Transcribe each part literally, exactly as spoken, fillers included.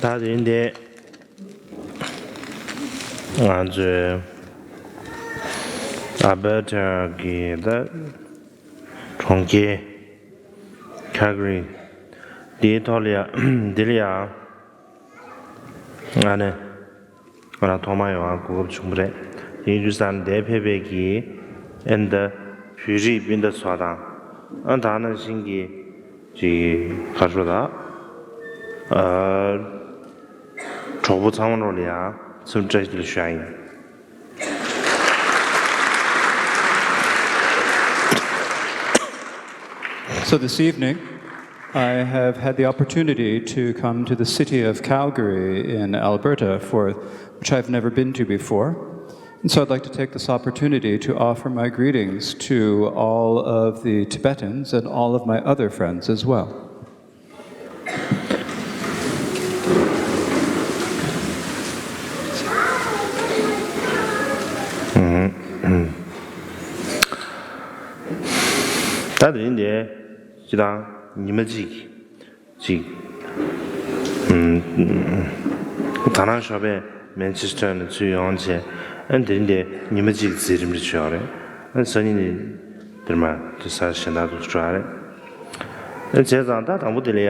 ད་དེ་རིང་འདི་ང་ཚོའི་ཨལ་བྷར་ཊ་གི་ད་གྲོང་ཁྱེར་ཁལ་གྷ་རི་འདིའི་ཐོག་ལ་ཡ་འདི་ལ་ཡ་ང་ནི་ང་རང་ཐོག་མར་ཡོང་བ་གོ་སྐབས་བྱུང་བ་རེད། དེ་ཡིན་དུས་ཙང་འདིར་ཕེབས་པའི་གི་ཨ་ནི་ད་བོད་རིགས་སྤུན་ཟླ་ཚོ་དང་ཨ་ད་ནང་བཞིན་གྱི་ཅིག་ག་རེ་ཟེར་ད། ཨ། གྲོགས་པོ་ཚང་མ་ལོ་ལ་ཡ་འཚམས་འདྲི་བཀྲ་ཤིས་བདེ་ལེགས་ཞུ་ཡ་ཡིན། So this evening, I have had the opportunity to come to the city of Calgary in Alberta, for which I've never been to before. And so I'd like to take this opportunity to offer my greetings to all of the Tibetans and all of my other friends as well. ད་དེ་རིང་འདི་སྤྱིར་བཏང་ཉི་མ་གཅིག་ཅིག་ད་ནང་ཞོགས་པའི་མན་ཆེ་སི་ཊར་ནས་ཚུར་ཡོང་བྱས། ཨ་ནི་དེ་རིང་འདི་ཉི་མ་གཅིག་འཛིན་རིམ་རེ་བྱས་ཡོད་རེད། ཨ་ནི་སང་ཉིན་ནི་དེར་མ་དེ་ས་གཞན་དག་ཏུ་འགྲོ་ཡ་རེད། ཨ་ནི་བྱས་ཙང་ད་དང་པོ་དེ་ལ་ཡ།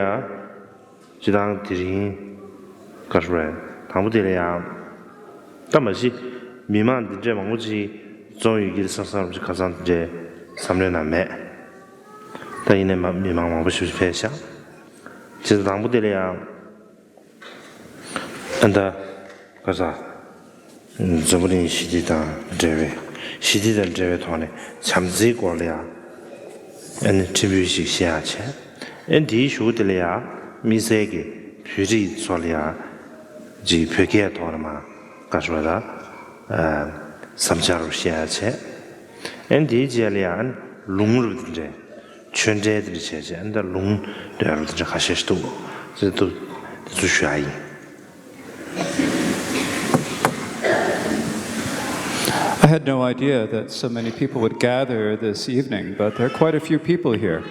སྤྱིར་བཏང་དེ་རིང་ག་རེ་རེད། དང་པོ་དེ་ལ་ཡང་ད་མ་གཞི་མི་མང་འདི་འདྲའི་མང་པོ་ཅིག་འཛོམས་ཡོད་ཀྱི་རེད་བསམ་བསམ་ཅིག་ཁ་སང་དེ་འདྲའི་བསམ་བློའི་ནང་མེད། ད་ཡིན་ནའི་མ་མི་མང་མང་པོ་ཞིག་ཕེབས་ཤག་བྱས་ཙང་དང་པོ་དེ་ལ་ཡང་ཨ་ད་ག་ས། འཛམ་བུ་གླིང་ཞི་བདེ་དང་འབྲེལ་བའི་ཞི་བདེ་དང་འབྲེལ་བའི་ཐོག་ནས་བྱམས་བརྩེའི་སྐོར་ལ་ཡང་ཨ་ནི་ཕྲན་བུ་ཞིག་བཤད་ཡག་བྱས། ཨ་ནི་དེའི་གཞུག་དེ་ལ་ཡང་དམིགས་བསལ་གྱི་བོད་རིགས་ཚོ་ལ་ཡང་ཅིག་བོད་སྐད་ཐོག་ནས་མར་ག་རེ་ཟེར་བ་ད་བསམ་འཆར་རུ་བཤད་ཡག་བྱས། ཨ་ནི་དེའི་རྗེས་ལ་ཡང་ཨ་ནི་ལུང་རབས་དེ་འདྲའི་ཆོས་འབྲེལ་དེ་འདྲ་བྱས་བྱས། ཨ་ནི་ད་ལུང་འདོན་རབས་དེ་འདྲ་ཁ་ཤས་ཤིག་འདུག་ཟེར་འདུག་དེ་ཚོ་ཞུ་ཡག་ཡིན། I had no idea that so many people would gather this evening, but there are quite a few people here.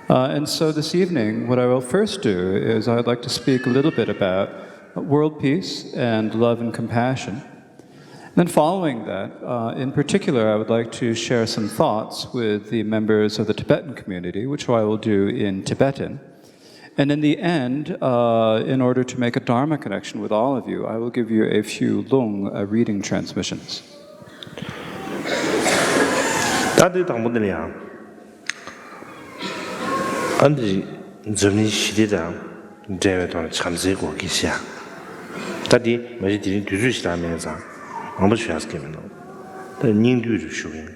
Uh, and so this evening, what I will first do is I'd like to speak a little bit about world peace and love and compassion. Then, following that, uh, in particular, I would like to share some thoughts with the members of the Tibetan community, which I will do in Tibetan. And in the end, uh, in order to make a Dharma connection with all of you, I will give you a few Lung, uh, reading transmissions. ད་དེ་དང་པོ་འདི་ལ་ཡང་ཨ་འདི་འཛམ་གླིང་ཞི་བདེ་དང་འབྲེལ་བའི་ཐོག་ནས་བྱམས་བརྩེའི་སྐོར་གྱི་བཤད། ད་དེ་མ་གཞི་དེ་རིང་དུས་ཚོད་ཞེ་དྲག་མེད་ཙང་མང་པོ་ཞུ་ཡག་གི་མི་འདུག་ད་སྙིང་བསྡུས་རུ་ཞུ་གི་ཡིན།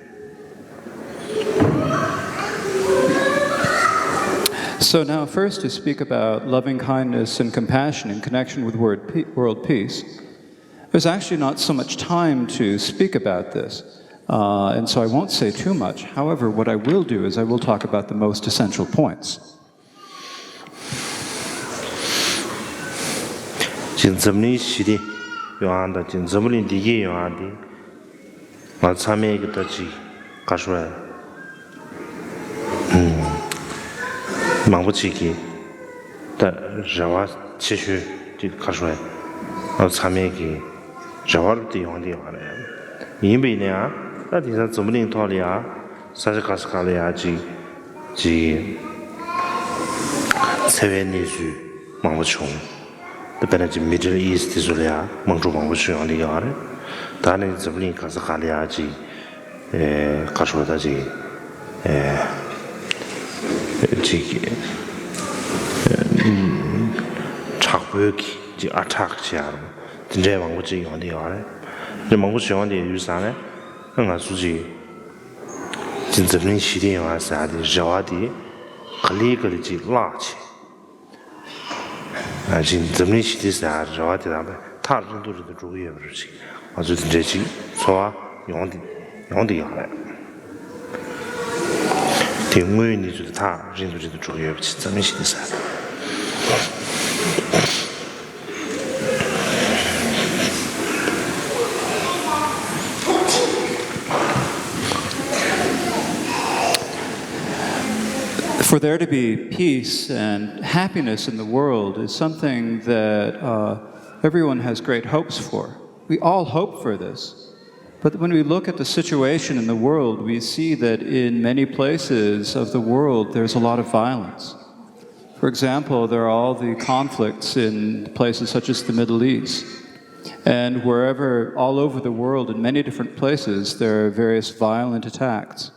So now, first, to speak about loving kindness and compassion in connection with word pe- world peace. There's actually not so much time to speak about this, uh, and so I won't say too much. However, what I will do is I will talk about the most essential points. ཅིག་འཛམ་གླིང་ཞི་བདེ་ཡོང་ཡག་དང་ཅིག་འཛམ་བུ་གླིང་བདེ་སྐྱིད་ཡོང་ཡག་དེ་ང་ཚང་མས་ཀྱི་ད་ཅིག་ག་རེ་ཟེར་བ། མང་པོ་ཅིག་གི་ད་རེ་བ་ཆེ་ཤོས་ཅིག་ག་རེ་ཟེར་བ། ང་ཚང་མས་ཀྱི་རེ་བ་རུ་དེ་ཡོང་བསྡད་ཡོད་རེད། ཡིན་པ་ཡིན་ན་ཡང་ད་དེང་སང་འཛམ་བུ་གླིང་ཐོག་ལ་ཡང་ས་ཆ་ག་ས་ག་ལ་ཡང་ཅིག་ཅིག་འཚེ་བའི་གནས་ཚུལ་མང་པོ་བྱུང་། ད་དཔེར་ན་ཅིག་Middle East་དེ་ཚོ་ལ་ཡང་དམག་འཁྲུག་མང་པོ་བྱུང་ཡོང་གི་ཡོད་རེད། ད་ནི་འཛམ་གླིང་ག་ས་ག་ལ་ཡང་ཅིག་ཨེ་ག་རེ་ཟེར་བ་ད་ཅིག་ཨེ་ཅིག་དྲག་པོའི་གི་ཅིག་ཨ་ཊེག་བྱེད་ཡ་རུ་དེ་འདྲའི་མང་པོ་ཅིག་ཡོང་གི་ཡོད་རེད། དེ་མང་པོ་ཅིག་ཡོང་གི་ཡོད་དུས་ཙང་ནས་ང་ཚོ་ཅིག་ཅིག་འཛམ་གླིང་ཞི་བདེ་ཡོང་བ་ཟེར་ཡ་དེ་རེ་བ་དེ་ག་ལེ་ག་ལེ་ཅིག་བརླག་བྱས། ཨ་ཅིག་འཛམ་གླིང་ཞི་བདེ་ཟེར་ཡ་རེ་བ་དེ་དག་ཐག་རིང་དུ་རིང་དུ་འགྲོ་གི་ཡོད་པ་རེད། ཅིག་ང་ཚོ་དེ་འདྲའི་ཅིག་ཚོར་བ་ཡོང་དེ་ཡོང་དེ་ཡོད་རེད། དེ་དངོས་ཡོད་གནས་ཚུལ་དེ་ཐག་རིང་དུ་རིང་དུ་འགྲོ་གི་ཡོད་པ་ཅིག་འཛམ་གླིང་ཞི་བདེ་ཟེར། For there to be peace and happiness in the world is something that uh, everyone has great hopes for. We all hope for this. But when we look at the situation in the world, we see that in many places of the world, there's a lot of violence. For example, there are all the conflicts in places such as the Middle East. And wherever, all over the world, in many different places, there are various violent attacks.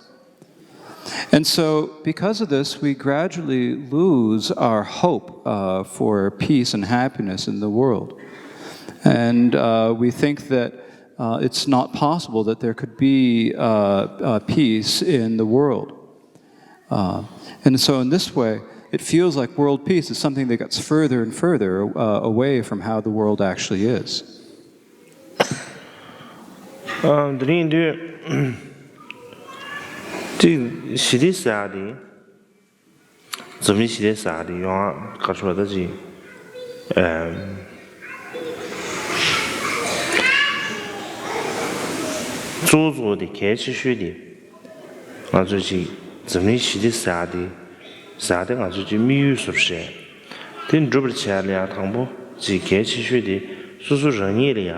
And so, because of this, we gradually lose our hope uh, for peace and happiness in the world. And uh, we think that uh, it's not possible that there could be uh, uh, peace in the world. Uh, and so, in this way, it feels like world peace is something that gets further and further uh, away from how the world actually is. འདི་རིང་དུས་ཅིག་ཞི་བདེ་ཟེར་ཡ་དེ། འཛམ་གླིང་ཞི་བདེ་ཟེར་ཡ་དེ་ཡོང་ཡ་ག་རེ་ཟེར་བ་ད་ཅིག་གཙོ་བོ་གཙོ་བོ་དེ་གལ་ཆེ་ཤོས་དེ་ང་ཚོ་ཅིག་འཛམ་གླིང་ཞི་བདེ་ཟེར་ཡ་དེ་ཟེར་ཡ་དེ་ང་ཚོ་ཅིག་དམིགས་ཡུལ་བཟོ་འདྲ་རེད། དེ་འགྲུབ་པར་བྱས་ལ་ཡ་དང་པོ་ཅིག་གལ་ཆེ་ཤོས་དེ་སོ་སོ་རང་ཉིད་ལ་ཡ་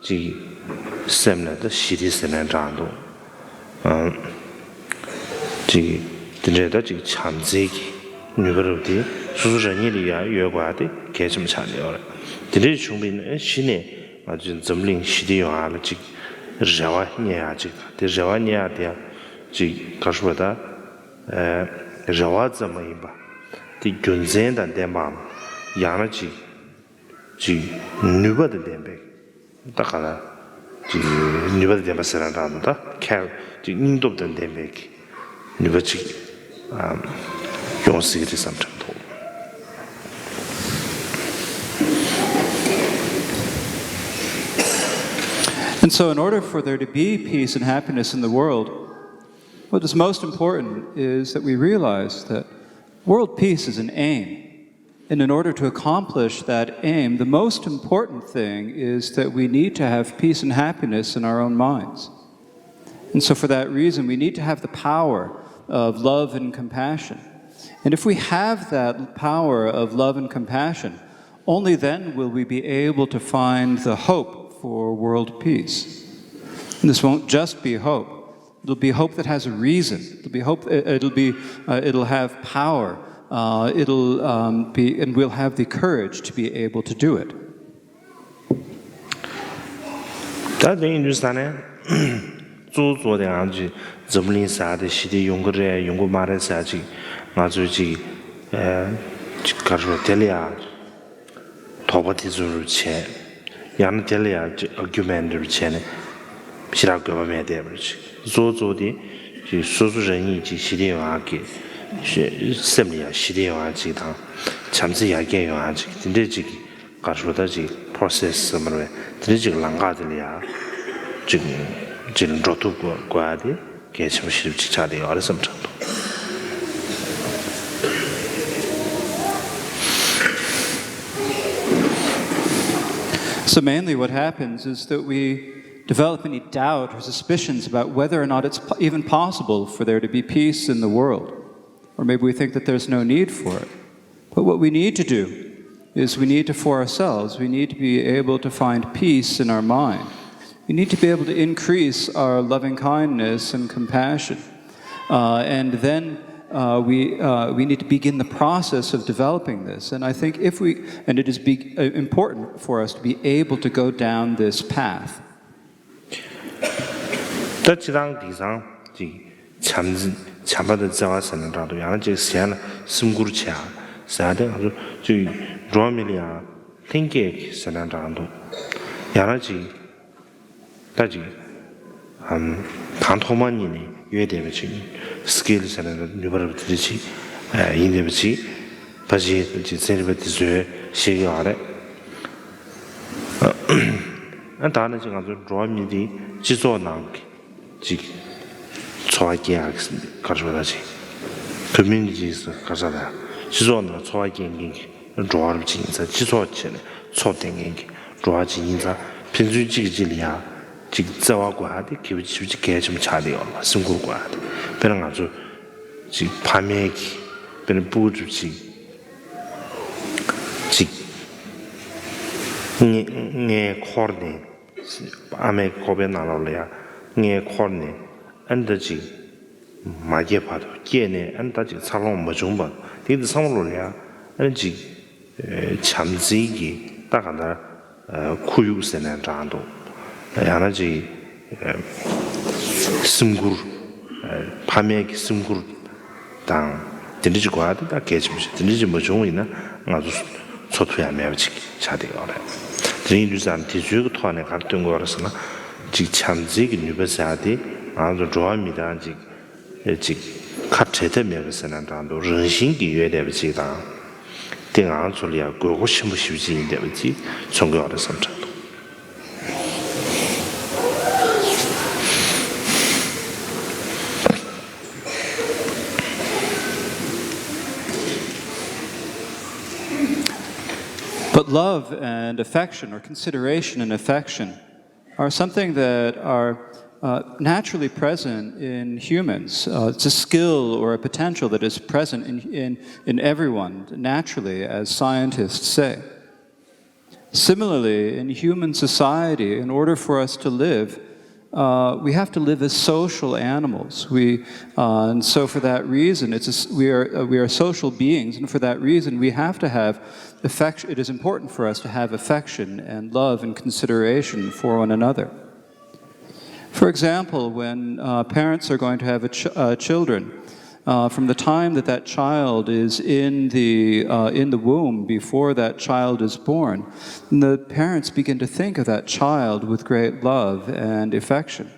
ཅིག་སེམས་ལ་ད་ཞི་བདེ་ཟེར་ན་འདྲ་འདུག་ཨང་། ཅིག་དེ་འདྲའི་ད་ཅིག་བྱམས་བརྩེ་གི་ནུས་པ་རུ་དེ་སོ་སོ་རང་ཉིད་ལ་ཡ་ཡོད་དགོས་ཡ་དེ་གལ་ཆེན་པོ་ཆགས་ནས་ཡོད་རེད། དེ་འདྲའི་བྱུང་བའི་གཞི་ནས་ང་ཚོའི་འཛམ་གླིང་ཞི་བདེ་ཡོང་ཡ་ལ་ཅིག་རེ་བ་རྙེད་ཡ་ཅིག་དང་དེ་རེ་བ་རྙེད་ཡ་དེ་ཡ་ཅིག་ག་རེ་ཟེར་བ་ད་རེ་བ་ཙམ་མ་ཡིན་པ་དེ་རྒྱུ་མཚན་དང་ལྡན་པའམ་ཡང་ན་ཅིག་ཅིག་ནུས་པ་དང་ལྡན་པའི་ད་ག་ལ་ཅིག་ནུས་པ་དང་ལྡན་པ་ཟེར་ན་འདྲ་འདུག་ད་ཁེར་ཅིག་སྙིང་སྟོབས་དང་ལྡན་པའི་ནུས་པ་ཅིག་ཡོང་སྲིད་ཀྱི་རེད་བསམ་དྲན་འདུག And so, in order for there to be peace and happiness in the world, what is most important is that we realize that world peace is an aim. And in order to accomplish that aim, the most important thing is that we need to have peace and happiness in our own minds. And so, for that reason, we need to have the power of love and compassion. And if we have that power of love and compassion, only then will we be able to find the hope for world peace. And this won't just be hope. It'll be hope that has a reason. It'll be hope. It'll be. Uh, it'll have power. Uh, it'll um, be, and we'll have the courage to be able to do it. ད་དེ་ཡིན་དུས་ས་ནས་གཙོ་བོ་གཙོ་བོ་དེ་ང་ཚོ་འཛམ་གླིང་ཟེར་དེ་ཞི་བདེ་ཡོང་གི་རེད་ཡོང་གི་མ་རེད་ཟེར་ཅིག་ང་ཚོ་ཅིག་ཅིག་ག་རེ་དེ་ལ་ཡ། དོགས་པ་དེ་ཚོ་རུ་བྱས། ཡང་ན་དེ་ལ་ཡང་ཅིག་ཨར་གྱུ་མེན་ཊི་རུ་བྱས་ནས་ཞེ་དྲག་དགོས་པ་མེད་བསྡད་པ་རེད། གཙོ་བོ་གཙོ་བོ་དེ་ཅིག་སོ་སོ་རང་ཉིད་ཅིག་ཞི་བདེ་ཡོང་ཡག་གི་སེམས་ལ་ཡང་ཞི་བདེ་ཡོང་ཡག་ཅིག་དང་བྱམས་བརྩེ་ཡར་རྒྱས་ཡོང་ཡག་ཅིག་དེ་འདྲས་ཅིག་གི་ག་རེ་ཟེར་ད་ཅིག་པོ་རོ་སེ་སི་ཟེར་མ་རེད་པས། དེ་འདྲས་ཅིག་ལམ་ཁ་དེ་ལ་ཡང་ཅིག་ཅིག་འགྲོ་ཐུབ་དགོས་དགོས་ཡག་དེ། གལ་ཆེན་པོ་ཞིག་ཅིག་ཆགས་བསྡད་ཡོད་རེད་བསམ་དྲན་འདུག So, mainly what happens is that we develop any doubt or suspicions about whether or not it's po- even possible for there to be peace in the world. Or maybe we think that there's no need for it. But what we need to do is we need to, for ourselves, we need to be able to find peace in our mind. We need to be able to increase our loving kindness and compassion. Uh, and then uh, we, uh, we need to begin the process of developing this. And I think if we, and it is be, uh, important for us to be able to go down this path. ད་སྤྱིར་བཏང་དེང་སང་ཅིག་བྱམས་བྱམས་པ་དང་བརྩེ་བ་ཟེར་ན་འདྲ་འདུག་ཡང་ན་ཅིག་གཞན་ལ་སེམས་ཁུར་བྱེད་ཡག་ཟེར་ཡག་དེ་ང་ཚོ་ཅིག་འགྲོ་བ་མི་ལ་ཡང་ལྷན་སྐྱེས་ཀྱི་ཟེར་ན་འདྲ་འདུག་ཡང་ན་ཅིག་ད་ཅིག་ཨམ་གང་ཐོག་མ་ཉིད་ནས་ཡོད་བསྡད་པ་ཅིག་སི་ཀིལ་ཟེར་ན་འདྲ་ནུས་པ་རབ་དེ་འདྲ་ཅིག་ཡིན་བསྡད་པ་ཅིག་ཕ་ཆེ་ཅིག་ཚན་རིག་པ་དེ་ཚོས་བཤད་ཀྱི་ཡོད་རེད། ཨ་ད་ནི་ཅིག་ང་ཚོ་འགྲོ་བ་མི་དེ་སྤྱི་ཚོགས་ནང་གི་ཅིག་འཚོ་བ་སྐྱེལ་ཡག་གི་ག་རེ་ཟེར་བ་ད་ཅིག་ཀོ་མིའུ་ནི་ཊི་ཟེར་ག་རེ་ཟེར་ད་སྤྱི་ཚོགས་ནང་འཚོ་བ་སྐྱེལ་མཁན་གྱི་འགྲོ་བ་རབ་ཅིག་ཡིན་ཙང་སྤྱི་ཚོགས་བྱས་ནས་འཚོ་བསྡད་མཁན་གྱི་འགྲོ་བ་ཅིག་ཡིན་ཙང་ཕན་ཚུན་གཅིག་གིས་གཅིག་ལ་ཡ་ཅིག་བརྩེ་བ་དགོས་ཡ་དེ་གལ་ཆེན་པོ་ཅིག་གལ་ཆེན་པོ་ཆགས་བསྡད་ཡོད་རེད་པ། སེམས་ཁུར་དགོས་ཡ་དེ་དཔེར་ན་ང་ཚོ་ཅིག་ཕ་མའི་གི་ དཔེར་ན་སྤུ་གུ་གཅིག་གཅིག་མངལ་མངལ་འཁོར་ནས། ཨ་མའི་ཁོག་པའི་ནང་ལོགས་ལ་ཡ་མངལ་འཁོར་ནས། ཨ་ནི་ད་ཅིག་མ་སྐྱེས་བར་དུ། སྐྱེས་ནས་ཨ་ནི་ད་ཅིག་འཚར་ལོངས་མ་བྱུང་བར་དུ། དེ་དེ་ཚང་མ་ལོགས་ལ་ཡ་ཨ་ནི་ཅིག་བྱམས་བརྩེ་གི་ད་ག་ད་ཁོར་ཡུག་ཟེར་ནའང་འདྲ་འདུག། ཡང་ན་ཅིག་སེམས་ཁུར། ཕ་མའི་གི་སེམས་ཁུར་དང་། དེ་འདྲ་ཅིག་དགོས་ཡ་དེ་ད་གལ་ཆེན་པོ་ཞིག། དེ་འདྲ་ཅིག་མ་བྱུང་བ་ཡིན་ན་ང་ཚོ་འཚོ་ཐུབ་ཡ་མེད་པ་ཅིག་ཆགས་བསྡད་ཡོད་རེད། དེ་ཡིན་དུས་ཙང་དེ་ཚོའི་གི་ཐོག་ནས་ག་རེ་སྟོན་དགོས་རེད་ཟེར་ན། ཅིག་བྱམས་བརྩེ་གི་ནུས་པ་ཟེར་ཡ་དེ་ང་ཚོ་འགྲོ་བ་མི་དང་ཅིག་ཅིག་ཁ་བྲལ་ཐབས་མེད་པ་ཟེར་ན་འདྲ་འདུག། རང་བཞིན་གྱིས་ཡོད་བསྡད་པ་ཅིག་དང་། དེ་ང་ཚོ་ལ་ཡང་དགོས་མཁོ་ཆེན་པོ་ཞེ་པོ་ཅིག་ཡིན་བསྡད་པ་ཅིག་མཚོན་གྱི་ཡོད་རེད་བསམ་འདྲ་འདུག། But love and affection, or consideration and affection, are something that are uh, naturally present in humans. Uh, it's a skill or a potential that is present in, in, in everyone naturally, as scientists say. Similarly, in human society, in order for us to live, uh, we have to live as social animals. We, uh, and so, for that reason, it's a s we are uh, we are social beings, and for that reason, we have to have affection. It is important for us to have affection and love and consideration for one another. For example, when uh, parents are going to have a ch uh, children, uh, from the time that that child is in the uh, in the womb, before that child is born, the parents begin to think of that child with great love and affection.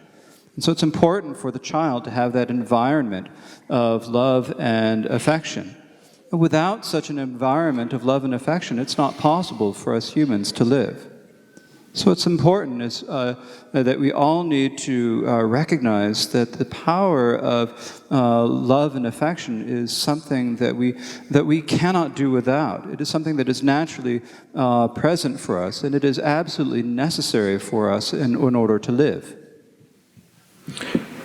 And so it's important for the child to have that environment of love and affection. Without such an environment of love and affection, it's not possible for us humans to live. So it's important is, uh, that we all need to uh, recognize that the power of uh, love and affection is something that we that we cannot do without. It is something that is naturally uh, present for us, and it is absolutely necessary for us in, in order to live.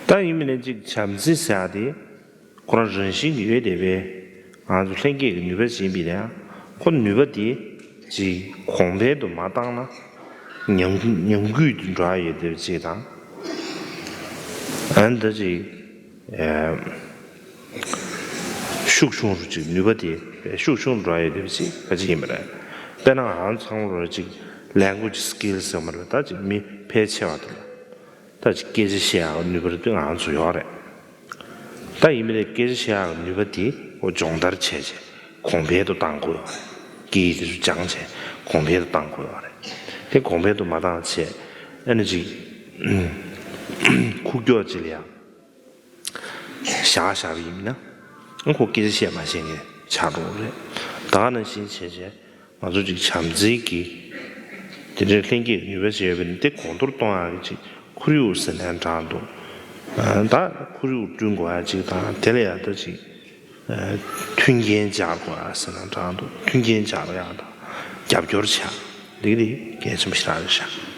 ད་ཡིན་མིན་ནས་ཅིག་བྱམས་བརྩེ་ཟེར་ཡ་དེ་ཁོ་རང་རང་བཞིན་གྱིས་ཡོད་བསྡད་པའི་ང་ཚོ་ལྷན་སྐྱེས་ཀྱི་ནུས་པ་ཞིག་ཡིན་པས་ན། ཁོ་ནུས་པ་དེ་ཅིག་གོང་འཕེལ་དུ་མ་བཏང་ན་ཉམས་ཉམས་རྒུད་དུ་འགྲོ་ཡ་ཡོད་བསྡད་པ་ཅིག་དང་། ཨ་ནི་ད་ཅིག་ཨེ་ཤུགས་ཆུང་རུ་ཅིག་ནུས་པ་དེ་ཤུགས་ཆུང་རུ་འགྲོ་ཡ་ཡོད་བསྡད་པ་ཅིག་ག་ཅིག་ཡིན་པ་རེད། དཔེར་ན་ང་ཚང་མ་ལོ་ཅིག་language skills ཟེར་བ་རེད། ད་ཅིག་མི་ཕལ་ཆེ་བ་དེ་ལ། ད་ཅིག་སྐད་ཆ་བཤད་ཡག་ནུས་པ་རེ་ལྟོས་ང་ཚོ་ཡོད་རེད། ད་ཡིན་མིན་ནས་སྐད་ཆ་བཤད་ཡག་ནུས་པ་དེ་འོ་སྦྱོང་བརྡར་བྱས་བྱས་གོང་འཕེལ་དུ་གཏང་དགོས་ཡོད་རེད། སྐད་ཡིག་དེ་ཚོ་སྦྱངས་བྱས་གོང་འཕེལ་དུ་གཏང་དགོས་ཡོད་རེད། དེ་གོང་འཕེལ་དུ་མ་བཏང་བྱས་ཨ་ནི་ཅིག་ཁུག་ཀྱོག་ཅིག་ལ་ཡང་བཞག་བཞག་པ་ཡིན་ན་ཨ་ཁོ་སྐད་ཆ་བཤད་མ་ཤེས་མཁན་ཆགས་འགྲོ་གི་རེད། ད་ག་ནང་བཞིན་བྱས་བྱས། ང་ཚོ་ཅིག་བྱམས་བརྩེ་གི་དེ་འདྲའི་ལྷན་སྐྱེས་ནུས་པ་ཞིག་ཡོད་པ་ནི་དེ་གོང་མཐོར་གཏོང་ཡག་གི་ཅིག་ཁོར་ཡུག་ཟེར་ནའང་འདྲ་འདུག། ད་ཁོར་ཡུག་བསྐྲུན་དགོས་ཡ་ཅིག་དང་དེ་ལ་ཡ་ད་ཅིག་མཐུན་རྐྱེན་སྦྱར་དགོས་ཡ་ཟེར་ནའང་འདྲ་འདུག། མཐུན་རྐྱེན་སྦྱར་ཡ་དང་རྒྱབ་སྐྱོར་བྱ་ཡ་འདི་གི་དེ་གལ་ཆེན་པོ་ཞེ་དྲག་རེད་ཤག།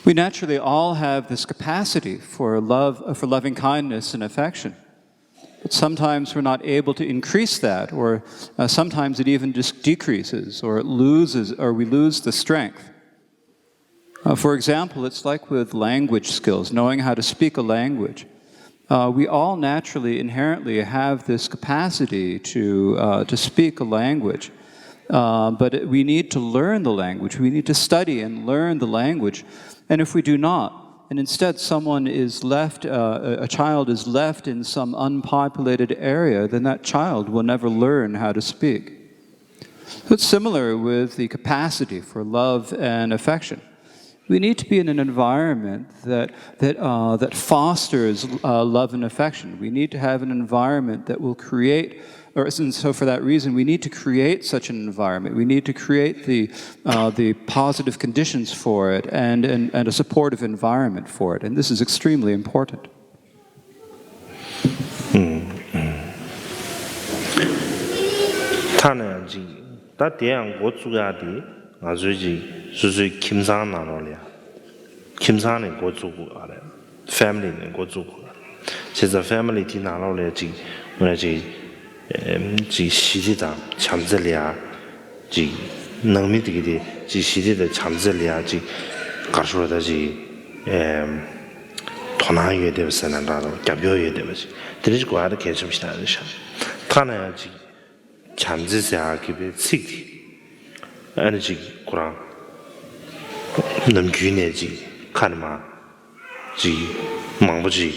We naturally all have this capacity for love, uh, for loving kindness and affection. But sometimes we're not able to increase that, or uh, sometimes it even just decreases, or it loses, or we lose the strength. Uh, for example, it's like with language skills, knowing how to speak a language. Uh, we all naturally, inherently have this capacity to, uh, to speak a language. Uh, but we need to learn the language. We need to study and learn the language. And if we do not, and instead someone is left, uh, a child is left in some unpopulated area, then that child will never learn how to speak. So it's similar with the capacity for love and affection. We need to be in an environment that, that, uh, that fosters uh, love and affection. We need to have an environment that will create, or and so for that reason, we need to create such an environment. We need to create the, uh, the positive conditions for it and, and, and a supportive environment for it. And this is extremely important. ཐ་ན་ཡང་ཅིག་ད་དེ་ཡང་འགོ་བཙུགས་ཡག་དེ་ང་ཚོའི་ཅིག་སོ་སོའི་ཁྱིམ་ཚང་ནང་ལོགས་ལ་ཡང་ ཁྱིམ་ཚང་ནས་འགོ་བཙུགས་དགོས་པ་རེད། ཕེ་མི་ལི་ནས་འགོ་བཙུགས་དགོས་པ་རེད། བྱས་ཙང་ཕེ་མི་ལི་དེའི་ནང་ལོགས་ལ་ཅིག་ངོས་ནས་ཅིག་ཨེམ་ཅིག་ཞི་བདེ་དང་བྱམས་བརྩེ་ལ་ཡ་ཅིག་ནང་མི་དེ་གི་དེ་ཅིག་ཞི་བདེ་དང་བྱམས་བརྩེ་ལ་ཡ་ཅིག་ག་རེ་ཟེར་ད་ཅིག་ཨེམ་དོ་སྣང་ཡོད་བསྡད་པ་ཟེར་ན་འདྲ་རོགས། རྒྱབ་སྐྱོར་ཡོད་བསྡད་པ་ཅིག་དེ་འདྲ་ཅིག་དགོས་ཡ་ད་གལ་ཆེན་པོ་ཞིག་རེད་ཤག་ཐ་ན་ཡང་ཅིག་བྱམས་བརྩེ་ཟེར་ཡག་གི་པའི་ཚིག་དེ་ཨ་ནི་ཅིག་ཁོ་རང་ནམ་རྒྱུན་ནས་ཅིག་ཁ་ནས་མ་ཅིག་མང་པོ་ཅིག་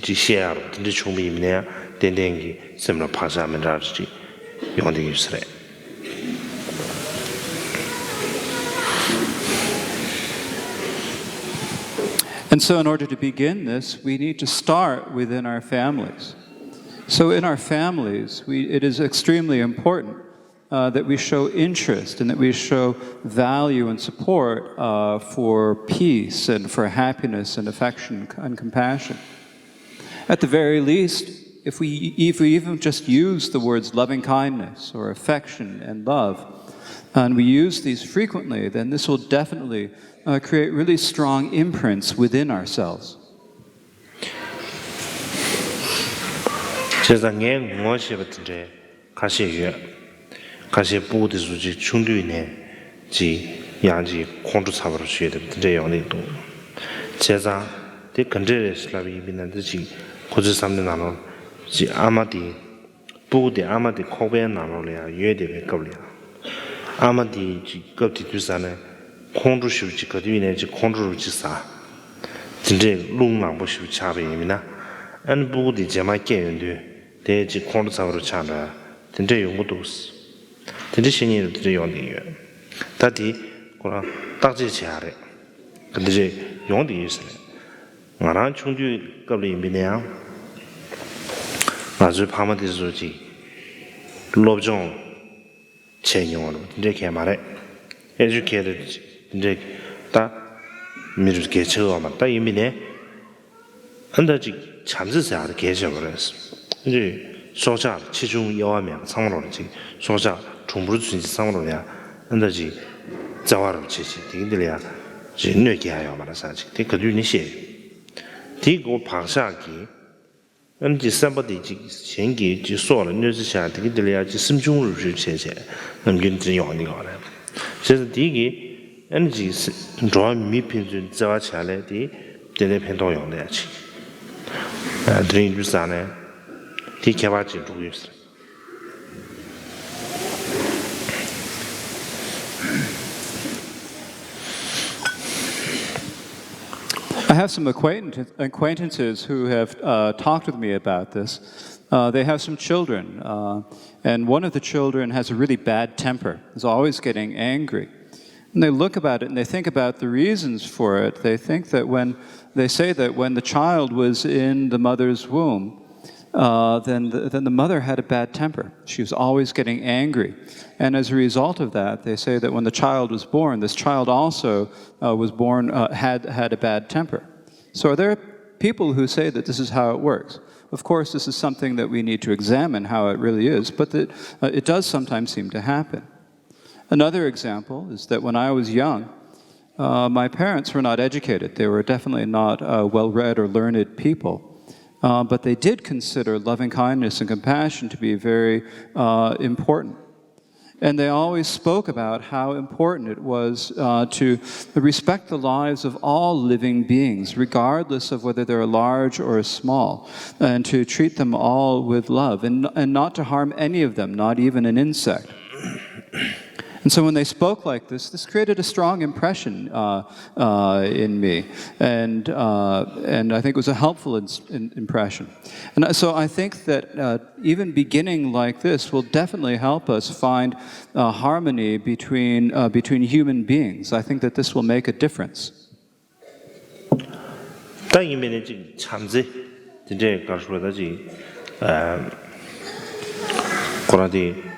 ཅིག་བཤད་ཡག་རོགས་དེ་འདྲ་བྱུང་བ་ཡིན་ན་ཡང་ཏན་ཏན་གྱི་སེམས་ལ་བག་ཆགས་མི་འདྲ་ཅིག་ཡོང་བསྡད་ཡོད་ས་རེད། And so, in order to begin this, we need to start within our families. So, in our families, we, it is extremely important uh, that we show interest and that we show value and support uh, for peace and for happiness and affection and compassion. At the very least, if we, if we even just use the words loving kindness or affection and love, and we use these frequently, then this will definitely uh, create really strong imprints within ourselves. བྱས་ཙང་ངས་ངོ་ཤེས་པ་དེ་འདྲའི་ཁ་ཤས་ཡོད། ཁ་ཤས་སྤུ་གུ་དེ་ཚོ་ཅིག་ཆུང་དུས་ནས་ཅིག་ཡང་ཅིག་ཁོང་ཁྲོ་ཚ་བ་རུ་བྱས་ཏེ་དེ་འདྲ་ཡོང་གི་འདུག་བྱས་ཙང་དེ་ག་འདྲས་རེད་ལབ་ཡིན་པ་ན་འདི་ཅིག་ཁོ་ཚོའི་བསམ་བློའི་ནང་ལོགས་ཅིག་ཨ་མ་དེ་སྤུ་གུ་དེ་ཨ་མ་དེ་ཁོག་པའི་ནང་ལོགས་ལ་ཡང་ཡོད་བསྡད་པའི་སྐབས་ལ་ཡང་ཨ་མ་དེ་ཅིག་སྐབས་དེ་དུས་ཟ་ནས་ཁོང་ཁྲོ་ཞེ་པོ་ཅིག་ག་དུས་ཡིན་ནའི་ཅིག་ཁོང་ཁྲོ་རུ་ཅིག་ཟ། དེ་འདྲས་རླུང་ལངས་པོ་ཞེ་པོ་ཆགས་པ་ཡིན་ན་ཨ་ནི་སྤུ་གུ་དེ་རྗེས་མ་སྐྱེས་ཡོང་དུས་དེ་ཅིག་ཁོང་ཁྲོ་ཚ་བ་རུ་ཆགས་འདྲ་དེ་འདྲས་ཡོང་གི་འདུག་དེ་འདྲས་བཤད་མཁན་རུ་དེ་འདྲས་ཡོང་བསྡད་ཡོད། ད་དེ་ཁོ་རང་བརྟག་དཔྱད་བྱེད་ཡག་རེད། ག་འདི་རེད་ཡོང་བསྡད་ཡོད་ཟེར་ནས། ང་རང་ཆུང་དུས་སྐབས་ལ་ཡིན་པ་ན་ཡང་ང་ཚོའི་ཕ་མ་དེ་ཚོ་ཅིག་སློབ་སྦྱོང་བྱས་མྱོང་བ་རེད་དེ་འདྲའི་གལ་མ་རེད། ཨེ་ཇུ་ཁེ་ཊེ་ཌི་དེ་འདྲའི་ད་མི་རུ་གལ་ཆེ་བ་མ་ད་ཡིན་པ་ནས་ཨ་ད་ཅིག་བྱམས་བརྩེ་ཟེར་ཡག་དེ་གལ་ཆེ་བ་རེད། ཨ་ཅིག་སྲོག་ཆགས་ཆེ་ཆུང་དབྱེ་བ་མེད་པ་ཚང་མ་རོགས་ལ་ཅིག་སྲོག་ཆགས་གྲུང་པོར་ཚུན་ཆད་ཚང་མ་རོགས་ཡ་ཨ་ད་ཅིག་བརྩེ་བ་རོགས་བྱེད་ཅིག་དེ་གི་འདི་ལ་ཡ་ཅིག་གནོད་སྐྱེལ་ཡག་ཡོད་མ་རེད་ཟེར་ཅིག་དེ་ག་དུས་ནས་བཤད་ཡོད། དེའི་སྒོ་བག་ཆགས་ཀྱིས། ཨ་ནི་ཅིག་སེམས་པ་དེ་ཅིག་གཞན་གྱི་ཅིག་སྲོག་ལ་གནོད་འཚེ་བྱ་དེ་གི་དེ་ལ་ཡ་ཅིག་སེམས་ཆུང་རུ་རུ་བྱས་བྱས་ནམ་རྒྱུན་དེ་ཡོང་ནི་ཡོད་རེད། བྱས་ཙང་དེ་གི་ཨ་ནི་ཅིག་འགྲོ་བ་མི་ཕན་ཚུན་བརྩེ་བ་བྱ་ལས་དེ་དེ་ལས་ཕན་ཐོགས་ཡོང་ལས་ཡ་ཅིག་དེ་རིང་རྒྱུ་བསགས་ནས་དེ་ཁྱད་པར་ཅིག་འགྲོ་གི་ཡོད་ཟེར། I have some acquaintance, acquaintances who have uh, talked with me about this. Uh, they have some children, uh, and one of the children has a really bad temper, is always getting angry. And they look about it and they think about the reasons for it. They think that when they say that when the child was in the mother's womb, uh, then, the, then the mother had a bad temper. She was always getting angry. And as a result of that, they say that when the child was born, this child also uh, was born, uh, had, had a bad temper. So are there people who say that this is how it works? Of course, this is something that we need to examine how it really is, but that, uh, it does sometimes seem to happen. Another example is that when I was young, uh, my parents were not educated. They were definitely not uh, well read or learned people. Uh, but they did consider loving kindness and compassion to be very uh, important. And they always spoke about how important it was uh, to respect the lives of all living beings, regardless of whether they're large or small, and to treat them all with love and, and not to harm any of them, not even an insect. And so when they spoke like this, this created a strong impression uh, uh, in me. And, uh, and I think it was a helpful in, in, impression. And so I think that uh, even beginning like this will definitely help us find uh, harmony between, uh, between human beings. I think that this will make a difference. ད་ཡིན་པས་ན་ཅིག་བྱམས་བརྩེ་དེ་འདྲའི་ག་རེ་ཟེར་ད་ཅིག་ཁོ་རང་དེ་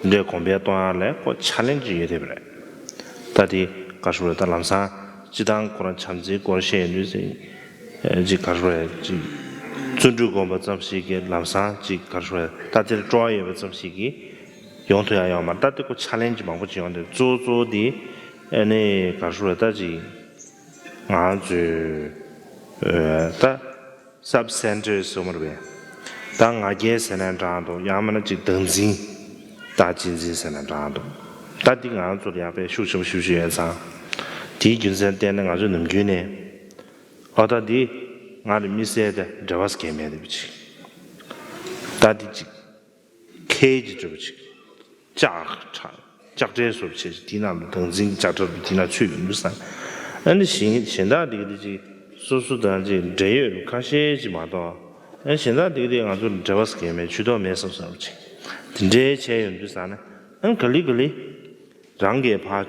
འདྲའི་གོང་འཕེལ་གཏོང་ཡག་ལ་ཁོ་ཆ་ལེན་ཇི་ཡོད་དེ་རེད། ད་དེ་ག་རེ་ཟེར་ད་ལམ་སང་སྤྱི་བཏང་ཁོ་རང་བྱམས་བརྩེའི་སྐོར་བཤད་ཡོང་དུས་ཅིག་ག་རེ་ཟེར་ཅིག་བརྩོན་འགྲུས་སྒོམ་པ་ཙམ་ཞིག་གིས་ལམ་སང་ཅིག་ག་རེ་ཟེར་ད་དེར་སྤྲོ་བ་ཡོད་པ་ཙམ་ཞིག་གིས་ཡོང་ཐུབ་ཡག་ཡོད་མ་རེད། ད་དེ་ཁོ་ཆ་ལེན་ཇི་མང་པོ་ཅིག་ཡོང་དེ་གཙོ་བོ་གཙོ་བོ་དེ་ཨ་ནི་ག་རེ་ཟེར་ད་ཅིག་ང་ཚོས་ད་སབ་སེན་ཊར་ཟེར་མ་རེད་པས། ད་ང་རྒྱལ་ཟེར་ན་འདྲ་འདུག་ཡང་མིན་ན་ཅིག་བདག་འཛིན། ད་གཅེས་འཛིན་ཟེར་ན་འདྲ་འདུག་ད་འདི་ང་ཚོར་ཡག་པའི་ཤུགས་ཆེན་པོ་ཞེ་པོ་ཅིག་ཡོད་ཙང་། དེའི་རྒྱུ་མཚན་བརྟེན་ནས་ང་ཚོས་ནམ་རྒྱུན་ནས། ཨོ་ད་འདི་ང་རེད་མི་ཟེར་ཏེ་འབྲེལ་བ་སྐྱེལ་མེད་དེ་བྱེད། ད་འདི་ཅིག་ཁའི་ཅིག་འགྲོ་བ་ཅིག་ལྕགས་ཁྲ་ལྕགས་ཁྲའི་བཟོ་བྱས་ཅིག་དེའི་ནང་དུ་བདག་འཛིན་གྱི་ལྕགས་ཁྲ་རུ་དེའི་ནང་ཚུད་ཡོང་དུས་ཙང་། ཨ་ནི་གཞན་གཞན་དག་འདི་གི་འདི་ཅིག་སོ་སོ་དང་ཅིག་འབྲེལ་ཡོད་ཁ་ཤས་ཅིག་མ་གཏོགས། ཨ་ནི་གཞན་དག་འདི་གི་འདི་ང་ཚོར་འབྲེལ་བ་སྐྱེལ་མེད་ཇུས་གཏོགས་མེད་བསམ་བསམ་ཅིག་དེ་འདྲའི་བྱས་ཡོང་དུས་ཙང་ནས། ཨ་ནི་ག་ལེ་ག་ལེ་རང་གིས་ཕར།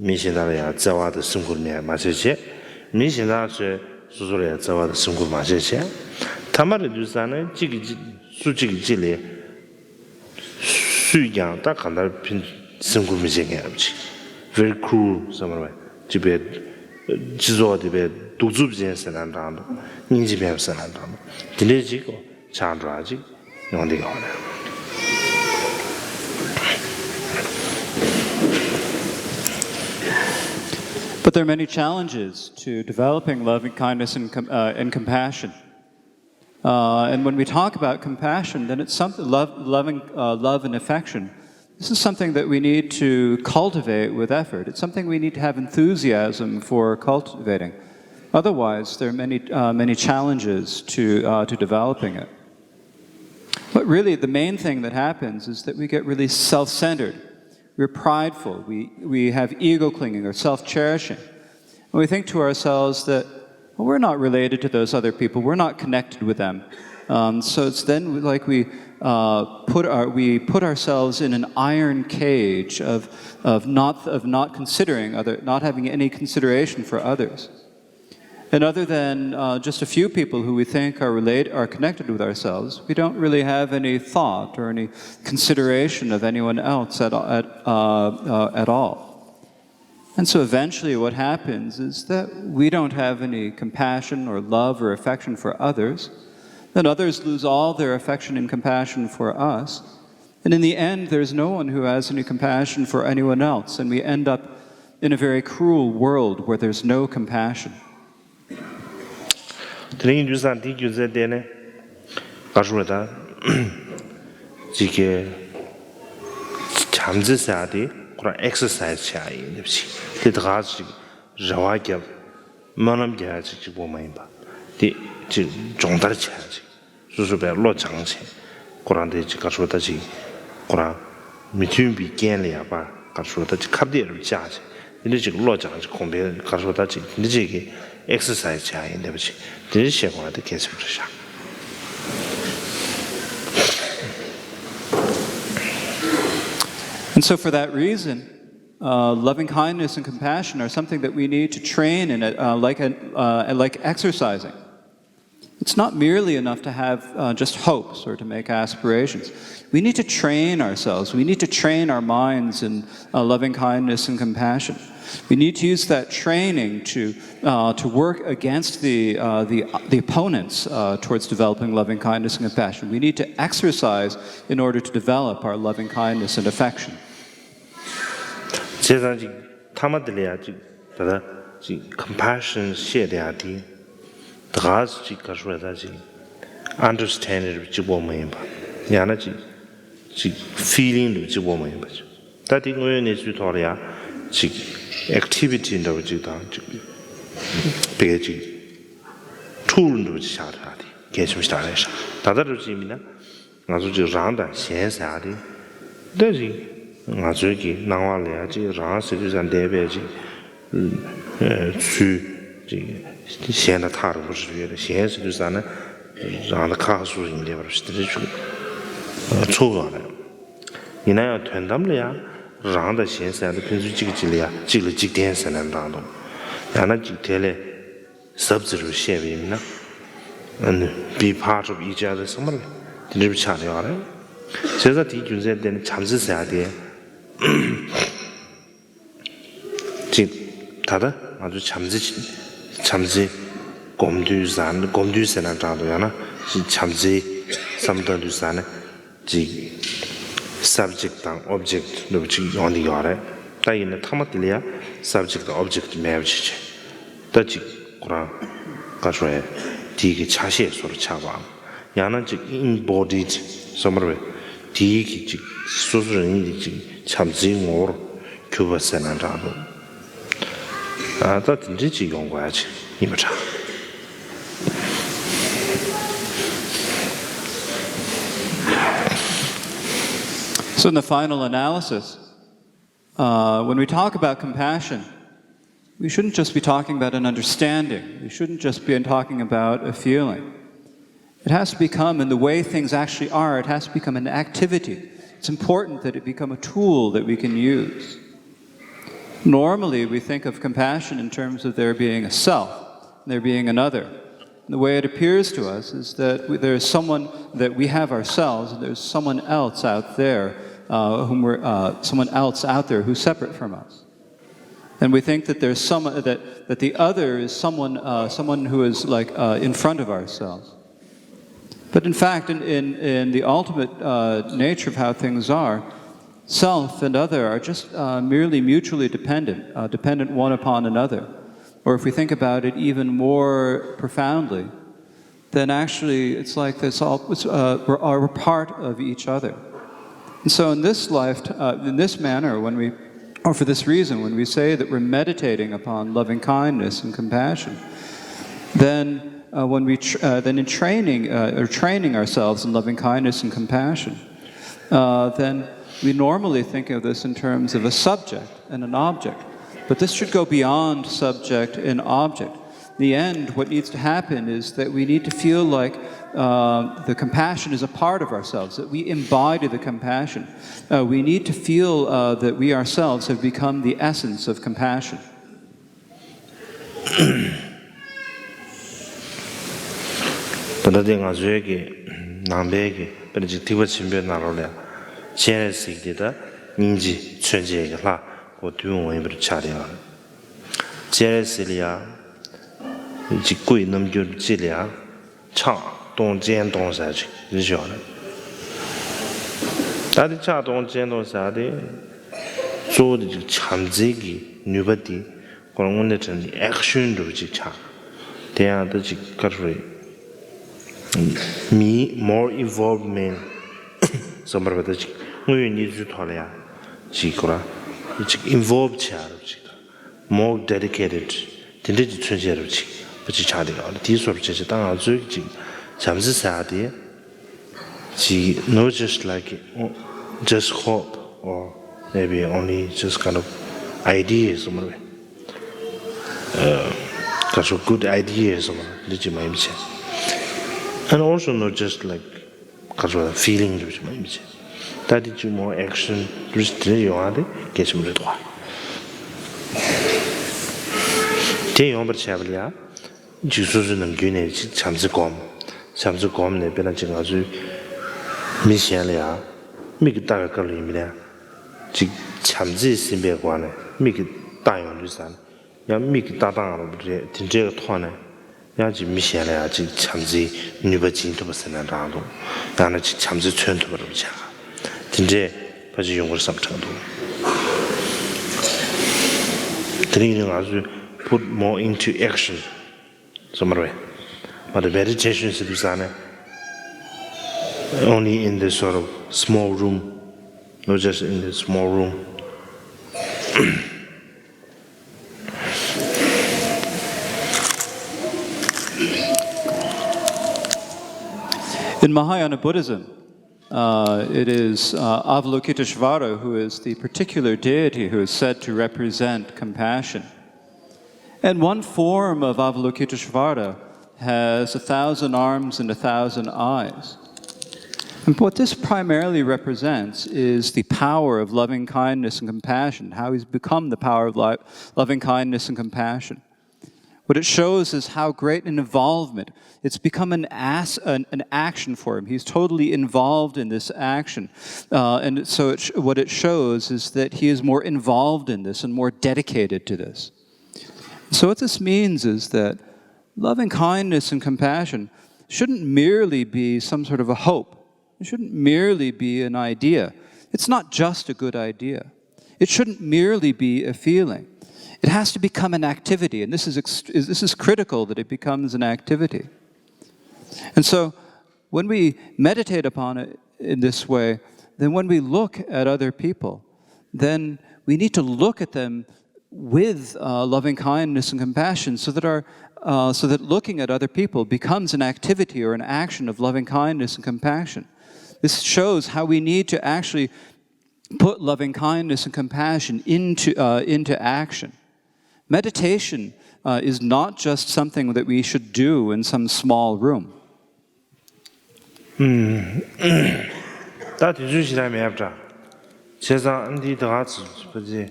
མི་གཞན་དག་ལ་ཡང་བརྩེ་བ་དང་སེམས་ཁུར་མེད་མ་བྱས་བྱས། མི་གཞན་དག་ཚོས་སོ་སོ་ལ་ཡང་བརྩེ་བ་དང་སེམས་ཁུར་མ་བྱས་བྱས། ཐ་མ་རེད་དུས་ཙང་ནས་གཅིག་གིས་གཅིག་སུ་གཅིག་གིས་གཅིག་ལ་སུས་ཀྱང་ད་གང་ལྟར་ཕན་སེམས་ཁུར་མི་བྱེད་མཁན་ཡོད་པ་ཅིག very cruel ཟེར་མ་རེད་པས། ཅིག་པའི་སྤྱི་ཚོགས་དེ་པའི་གདུག་རྩུབ་ཅན་ཟེར་ན་འདྲ་འདུག་སྙིང་རྗེ་མེད་པ་ཟེར་ན་འདྲ་འདུག་དེ་འདྲས་ཅིག་གོ་ཆགས་འགྲོ་ཡ་ཅིག་ཡོང་བསྡད་ཡོད་རེད། But there are many challenges to developing loving kindness and, com- uh, and compassion. Uh, and when we talk about compassion, then it's something love, loving uh, love and affection. This is something that we need to cultivate with effort. It's something we need to have enthusiasm for cultivating. Otherwise, there are many uh, many challenges to uh, to developing it. But really, the main thing that happens is that we get really self centered, we're prideful, we, we have ego clinging or self cherishing. And we think to ourselves that, "Well, we're not related to those other people, we're not connected with them." Um, so it's then like we, uh, put our, we put ourselves in an iron cage of, of, not, of not considering other, not having any consideration for others. And other than uh, just a few people who we think are relate are connected with ourselves, we don't really have any thought or any consideration of anyone else at, at, uh, uh, at all. And so eventually, what happens is that we don't have any compassion or love or affection for others. Then others lose all their affection and compassion for us. And in the end, there's no one who has any compassion for anyone else, and we end up in a very cruel world where there's no compassion. དེ་རིང་དུས་སང་འདི་རྒྱུ་མཚན་བརྟེན་ནས་ག་རེ་ཟེར་ད། ཅིག་གི་བྱམས་བརྩེ་ཟེར་ཡ་དེ་ཁོ་རང་ཨེག་སར་སའི་ཛི་བྱེད་ཡ་ཡིན་ནི་ཅིག་དེ་ད་ག་ཅིག་རེ་བ་རྒྱབ། སྨོན་ལམ་རྒྱག་ཡ་ཅིག་གཅིག་པོ་མ་ཡིན་པ། དེ་ཅིག་སྦྱོང་བརྡར་བྱེད་ཡ་ཅིག་སོ་སོ་པའི་བློ་སྦྱང་བྱས། ཁོ་རང་དེ་ཅིག་ག་རེ་ཟེར་ད་ཅིག་ཁོ་རང་མི་མཐུན་པའི་རྐྱེན་ལ་ཡ་པ་ག་རེ་ཟེར་ད་ཅིག་ཁ་གཏད་རུ་བཅག་བྱས། དེ་འདྲ་ཅིག་བློ་སྦྱང་ཅིག་གོང་འཕེལ་ག་རེ་ཟེར་ད་ཅིག་དེ་འདྲ་ཅིག་གི་ཨེག་སར་སའི་ཛི་བྱེད་ཡ་ཡིན་བསྡད་པ་ཅིག་དེ་འདྲ་བྱེད་དགོས་པ་དེ་གལ་ཆེན་པོ་རེད་ཤག And so, for that reason, uh, loving kindness and compassion are something that we need to train in, uh, like, an, uh, like exercising. It's not merely enough to have uh, just hopes or to make aspirations. We need to train ourselves. We need to train our minds in uh, loving kindness and compassion. We need to use that training to, uh, to work against the, uh, the, the opponents uh, towards developing loving kindness and compassion. We need to exercise in order to develop our loving kindness and affection. བྱས་ཙང་ཅིག་ཐ་མ་དེ་ལ་ཡ་ཅིག་ད་ལྟ་ཅིག་ཀམ་པེ་ཤན་བཤད་བསྡད་ཡ་དེ། ད་ག་ཅིག་ག་རེ་ཟེར་ད་ཅིག་ཨན་ཌར་སི་ཊེན་ཌིང་གཅིག་པོ་མ་ཡིན་པ། ཡང་ན་ཅིག་ཅིག་ཕི་ལིང་གཅིག་པོ་མ་ཡིན་པ་ཅིག་ད་དེ་དངོས་ཡོད་གནས་ཚུལ་ཐོག་ལ་ཡ་ཅིག་ཨེག་ཊི་བི་ཊི་འདྲ་བོ་ཅིག་དང་ཅིག་དཔེ་ཅིག་ཊུལ་འདྲ་བོ་ཅིག་ཆགས་ཡ་དེ་གལ་ཆེན་པོ་ཞིག་རེད་ཤག་ད་ལྟ་འདྲ་བོ་ཅིག་ཡིན་ན། ང་ཚོ་ཅིག་རང་དང་གཞན་ཟེར་ཡ་དེ། ད་ཅིག་ང་ཚོའི་གི་སྣང་བ་ལ་ཡ་ཅིག་རང་ཟེར་དུས་ཙང་འདས་པའི་ཅིག་ཚུལ་ཅིག་གཞན་དང་ཐག་རིང་པོ་ཞིག་ཡོད་རེད། གཞན་ཟེར་དུས་ཙང་ན་རང་དང་ཁ་ཁ་སོ་སོ་ཡིན་བསྡད་པ་རེད་ཞེས་དེ་འདྲ་ཅིག་ཚོར་བ་རེད། ཡིན་ན་ཡང་དོན་དམ་ལ་ཡ་རང་དང་གཞན་ཟེར་ཡ་དེ་ཕན་ཚུན་གཅིག་གིས་གཅིག་ལ་ཡ་གཅིག་ལ་གཅིག་བརྟེན་ཟེར་ན་འདྲ་འདུག་ཡང་ན་ཅིག་དེ་ལས། ཟབ་ཙེ་རུ་བཤད་པ་ཡིན་ན། ཨ་ནི་be part of each other ཟེར་མ་རེད། དེ་འདྲ་བྱས་ནས་ཡོད་རེད། བྱས་ཙང་དེའི་རྒྱུ་མཚན་བརྟེན་ནས་བྱམས་བརྩེ་ཟེར་ཡ་དེ། ཅིག་ད་ལྟ་ང་ཚོ་བྱམས་བརྩེ་བྱམས་བརྩེ་སྒོམ་དུས་ཟེར་ན་སྒོམ་དུས་ཟེར་ན་འདྲ་འདུག་ཡང་ན་ཅིག་བྱམས་བརྩེ་བསམ་བཏང་དུས་ཟེར་ན། ཅིག་སབ་ཇེག་ཊི་དང་ཨོབ་ཇེག་ཊི་འདྲ་པོ་ཅིག་ཡོང་གི་ཡོད་རེད། ད་ཡིན་ན་མཐའ་མ་དེ་ལ་ཡ་སབ་ཇེག་ཊི་དང་ཨོབ་ཇེག་ཊི་མེད་པ་ཅིག་བྱས། ད་ཅིག་ཁོ་རང་ག་ཞོ་ཡ་དེའི་གི་ཆ་ཤས་སོར་ཆགས་པའམ། ཡང་ན་ཅིག་embodied་བསམ་པར་བས་དེའི་གི་ཅིག་སོ་སོ་རང་ཉིད་ཀྱི་ཅིག་བྱམས་བརྩེའི་ངོ་བོར་གྱུར་པ་ཟེར་ན་འདྲ་འདུག་ཨ་ད་དེ་འདྲ་ཅིག་ཡོང་དགོས་ཡ་ཅིག་ཡིན་པ་འདྲ། So, in the final analysis, uh, when we talk about compassion, we shouldn't just be talking about an understanding. We shouldn't just be talking about a feeling. It has to become, in the way things actually are, it has to become an activity. It's important that it become a tool that we can use. Normally, we think of compassion in terms of there being a self, there being another. The way it appears to us is that there is someone, that we have ourselves, and there's someone else out there, uh, whom we're, uh, someone else out there who's separate from us. And we think that there's some that, that the other is someone, uh, someone who is, like, uh, in front of ourselves. But in fact, in, in, in the ultimate, uh, nature of how things are, self and other are just, uh, merely mutually dependent, uh, dependent one upon another. Or if we think about it even more profoundly, then actually it's like this all, it's, uh, we're, are part of each other. And so in this life, uh, in this manner, when we, or for this reason, when we say that we're meditating upon loving kindness and compassion, then, uh, when we tr- uh, then in training, uh, or training ourselves in loving kindness and compassion, uh, then we normally think of this in terms of a subject and an object. But this should go beyond subject and object. In the end, what needs to happen is that we need to feel like, uh, the compassion is a part of ourselves, that we embody the compassion. Uh, we need to feel, uh, that we ourselves have become the essence of compassion. ད་ལྟ་དེ་ང་ཚོའི་གི་ནང་པའི་གི་དཔེར་ན་ཅིག་ཐེག་པ་ཆེན་པོའི་ནང་ལོགས་ལ་ཡང་སྤྱན་རས་གཟིགས་དེ་ད་སྙིང་རྗེ་མཚོན་བྱེད་ཀྱི་ལྷ་གོ་དུས་འོང་ཡིན་པར་ཆགས་རེད་ཨང་། སྤྱན་རས་གཟིགས་ལ་ཡང་ཅིག་སྐུ་ཡི་རྣམ་འགྱུར་ཅིག་ལ་ཡང་ཕྱག་སྟོང་སྤྱན་སྟོང་ཟེར་ཅིག་རེད་ཤག་རེད། ད་དེ་ཕྱག་སྟོང་སྤྱན་སྟོང་ཟེར་དེ་གཙོ་བོ་དེ་ཅིག་བྱམས་བརྩེ་གི་ནུས་པ་དེ། ཁོ་རང་དངོས་གནས་དྲང་གནས་ཨེག་ཤན་འདྲ་བོ་ཅིག་ཆགས། དེ་ཡང་ད་ཅིག་ག་རེ་རེད། མི་more involvement བསམ་པར་བ་ད་ཅིག་དངོས་ཡོད་གནས་ཚུལ་ཐོག་ལ་ཡང་ཅིག་ཁོ་རང་ཅིག་involve་བྱེད་ཡ་ར་ཅིག་དང་more dedicated་དེ་འདྲ་ཅིག་མཚོན་བྱེད་ར་ཅིག་པ་ཅིག་ཆགས་བསྡད་ཡོད་རེད། དེའི་བཟོ་འདྲ་བྱས་བྱས་ད་ང་ཚོའི་ཅིག་བྱམས་བརྩེ་ཟེར་ཡ་དེ། ཅིག not just like, oh, just hope or maybe only just kind of ideas or uh, kind of good ideas or this is my image. And also not just like kind of feeling this is my image. That is more action this is you are the get some red one. དེ་ཡོང་བར་བྱས་པ་ལ་ཡ། ཅིག་སོ་སོའི་ནམ་རྒྱུན་ནས་ཅིག་བྱམས་བརྩེ་སྒོམ། བྱམས་བརྩེ་སྒོམ་ནས་དཔེར་ན་ཅིག་ང་ཚོའི་མི་གཞན་ལ་ཡང་མིག་གིས་ལྟ་བའི་སྐབས་ལ་ཡིན་མིན་ཡང་ཅིག་བྱམས་བརྩེས་ཟིན་པའི་སྒོ་ནས་མིག་གིས་ལྟ་ཡོང་དུས་ཙང་ཡང་མིག་གིས་ལྟ་སྟངས་རོབ་རེད། དེ་འདྲའི་ཐོག་ནས་ཡང་ཅིག་མི་གཞན་ལ་ཡང་ཅིག་བྱམས་བརྩེའི་ནུས་པ་སྦྱིན་ཐུབ་པ་ཟེར་ན་འདྲ་འདུག་ཡང་ན་ཅིག་བྱམས་བརྩེ་མཚོན་ཐུབ་པ་རོབ་བྱ་དེ་འདྲའི་ཕ་ཅིག་ཡོང་དགོས་བསམ་དྲན་འདུག་དེ་རིང་ནི་ང་ཚོས་put more into action བསམ་པར་བས། But the meditation is to be done only in this sort of small room, not just in this small room. In Mahayana Buddhism, uh, it is uh, Avalokiteshvara who is the particular deity who is said to represent compassion. And one form of Avalokiteshvara has a thousand arms and a thousand eyes. And what this primarily represents is the power of loving kindness and compassion, how he's become the power of lo- loving kindness and compassion. What it shows is how great an involvement. It's become an, ass, an, an action for him. He's totally involved in this action. Uh, and so it sh- what it shows is that he is more involved in this and more dedicated to this. So, what this means is that loving kindness and compassion shouldn't merely be some sort of a hope, it shouldn't merely be an idea. It's not just a good idea. It shouldn't merely be a feeling. It has to become an activity, and this is, ex- is- this is critical that it becomes an activity. And so, when we meditate upon it in this way, then when we look at other people, then we need to look at them with uh, loving kindness and compassion, so that our uh, so that looking at other people becomes an activity or an action of loving kindness and compassion. This shows how we need to actually put loving kindness and compassion into uh, into action. Meditation uh, is not just something that we should do in some small room. ད་དུས་ཚོད་ཞེ་དྲག་མེད་པ་འདྲ། བྱས་ཙང་ཨ་འདི་ད་ག་ཚོད་ཕ་ཚི་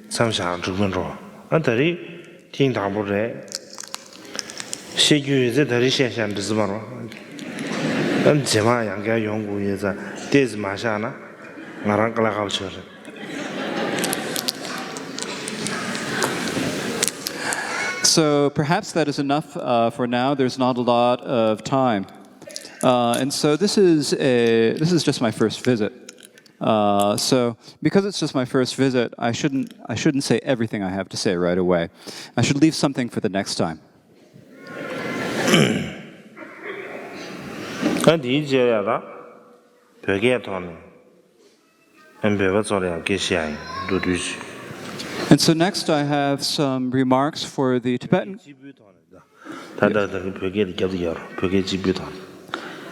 མཚམས་བཞག་འགྲིག་མི་འགྲོ། ཨ་ད་རེས་ཐེངས་དང་པོ་རེད། བཤད་རྒྱུ་ཡོད་ཚད་ད་རེས་བཤད་བཞག་འགྲིག་ས་མ་རོ། ཨ་རྗེས་མ་ཡང་བསྐྱར་ཡོང་དགོས་ཡོད་ཙང་ཏོག་ཙམ་མ་བཞག་ན་ང་རང་དཀའ་ལས་ཁག་པོ་ཆགས་རེད། So perhaps that is enough uh, for now. There's not a lot of time. Uh, and so this is a, this is just my first visit. Uh, so because it's just my first visit, I shouldn't I shouldn't say everything I have to say right away. I should leave something for the next time. ཨ་འདིའི་རྗེས་ལ་ཡ་ད་བོད་སྐད་ཐོག་ནས་ཨ་བོད་པ་ཚོ་ལ་ཡང་སྐད་ཆ་ཡང་འགྲོ་དུས་ཤིག And so next, I have some remarks for the Tibetan. གཅིག་པུའི་ཐོག་ནས་ད་ད་ད་ད་བོད་སྐད་དེ་རྒྱབ་ཏུ་ཡར་བོད་སྐད་གཅིག་པུའི་ཐོག་ནས།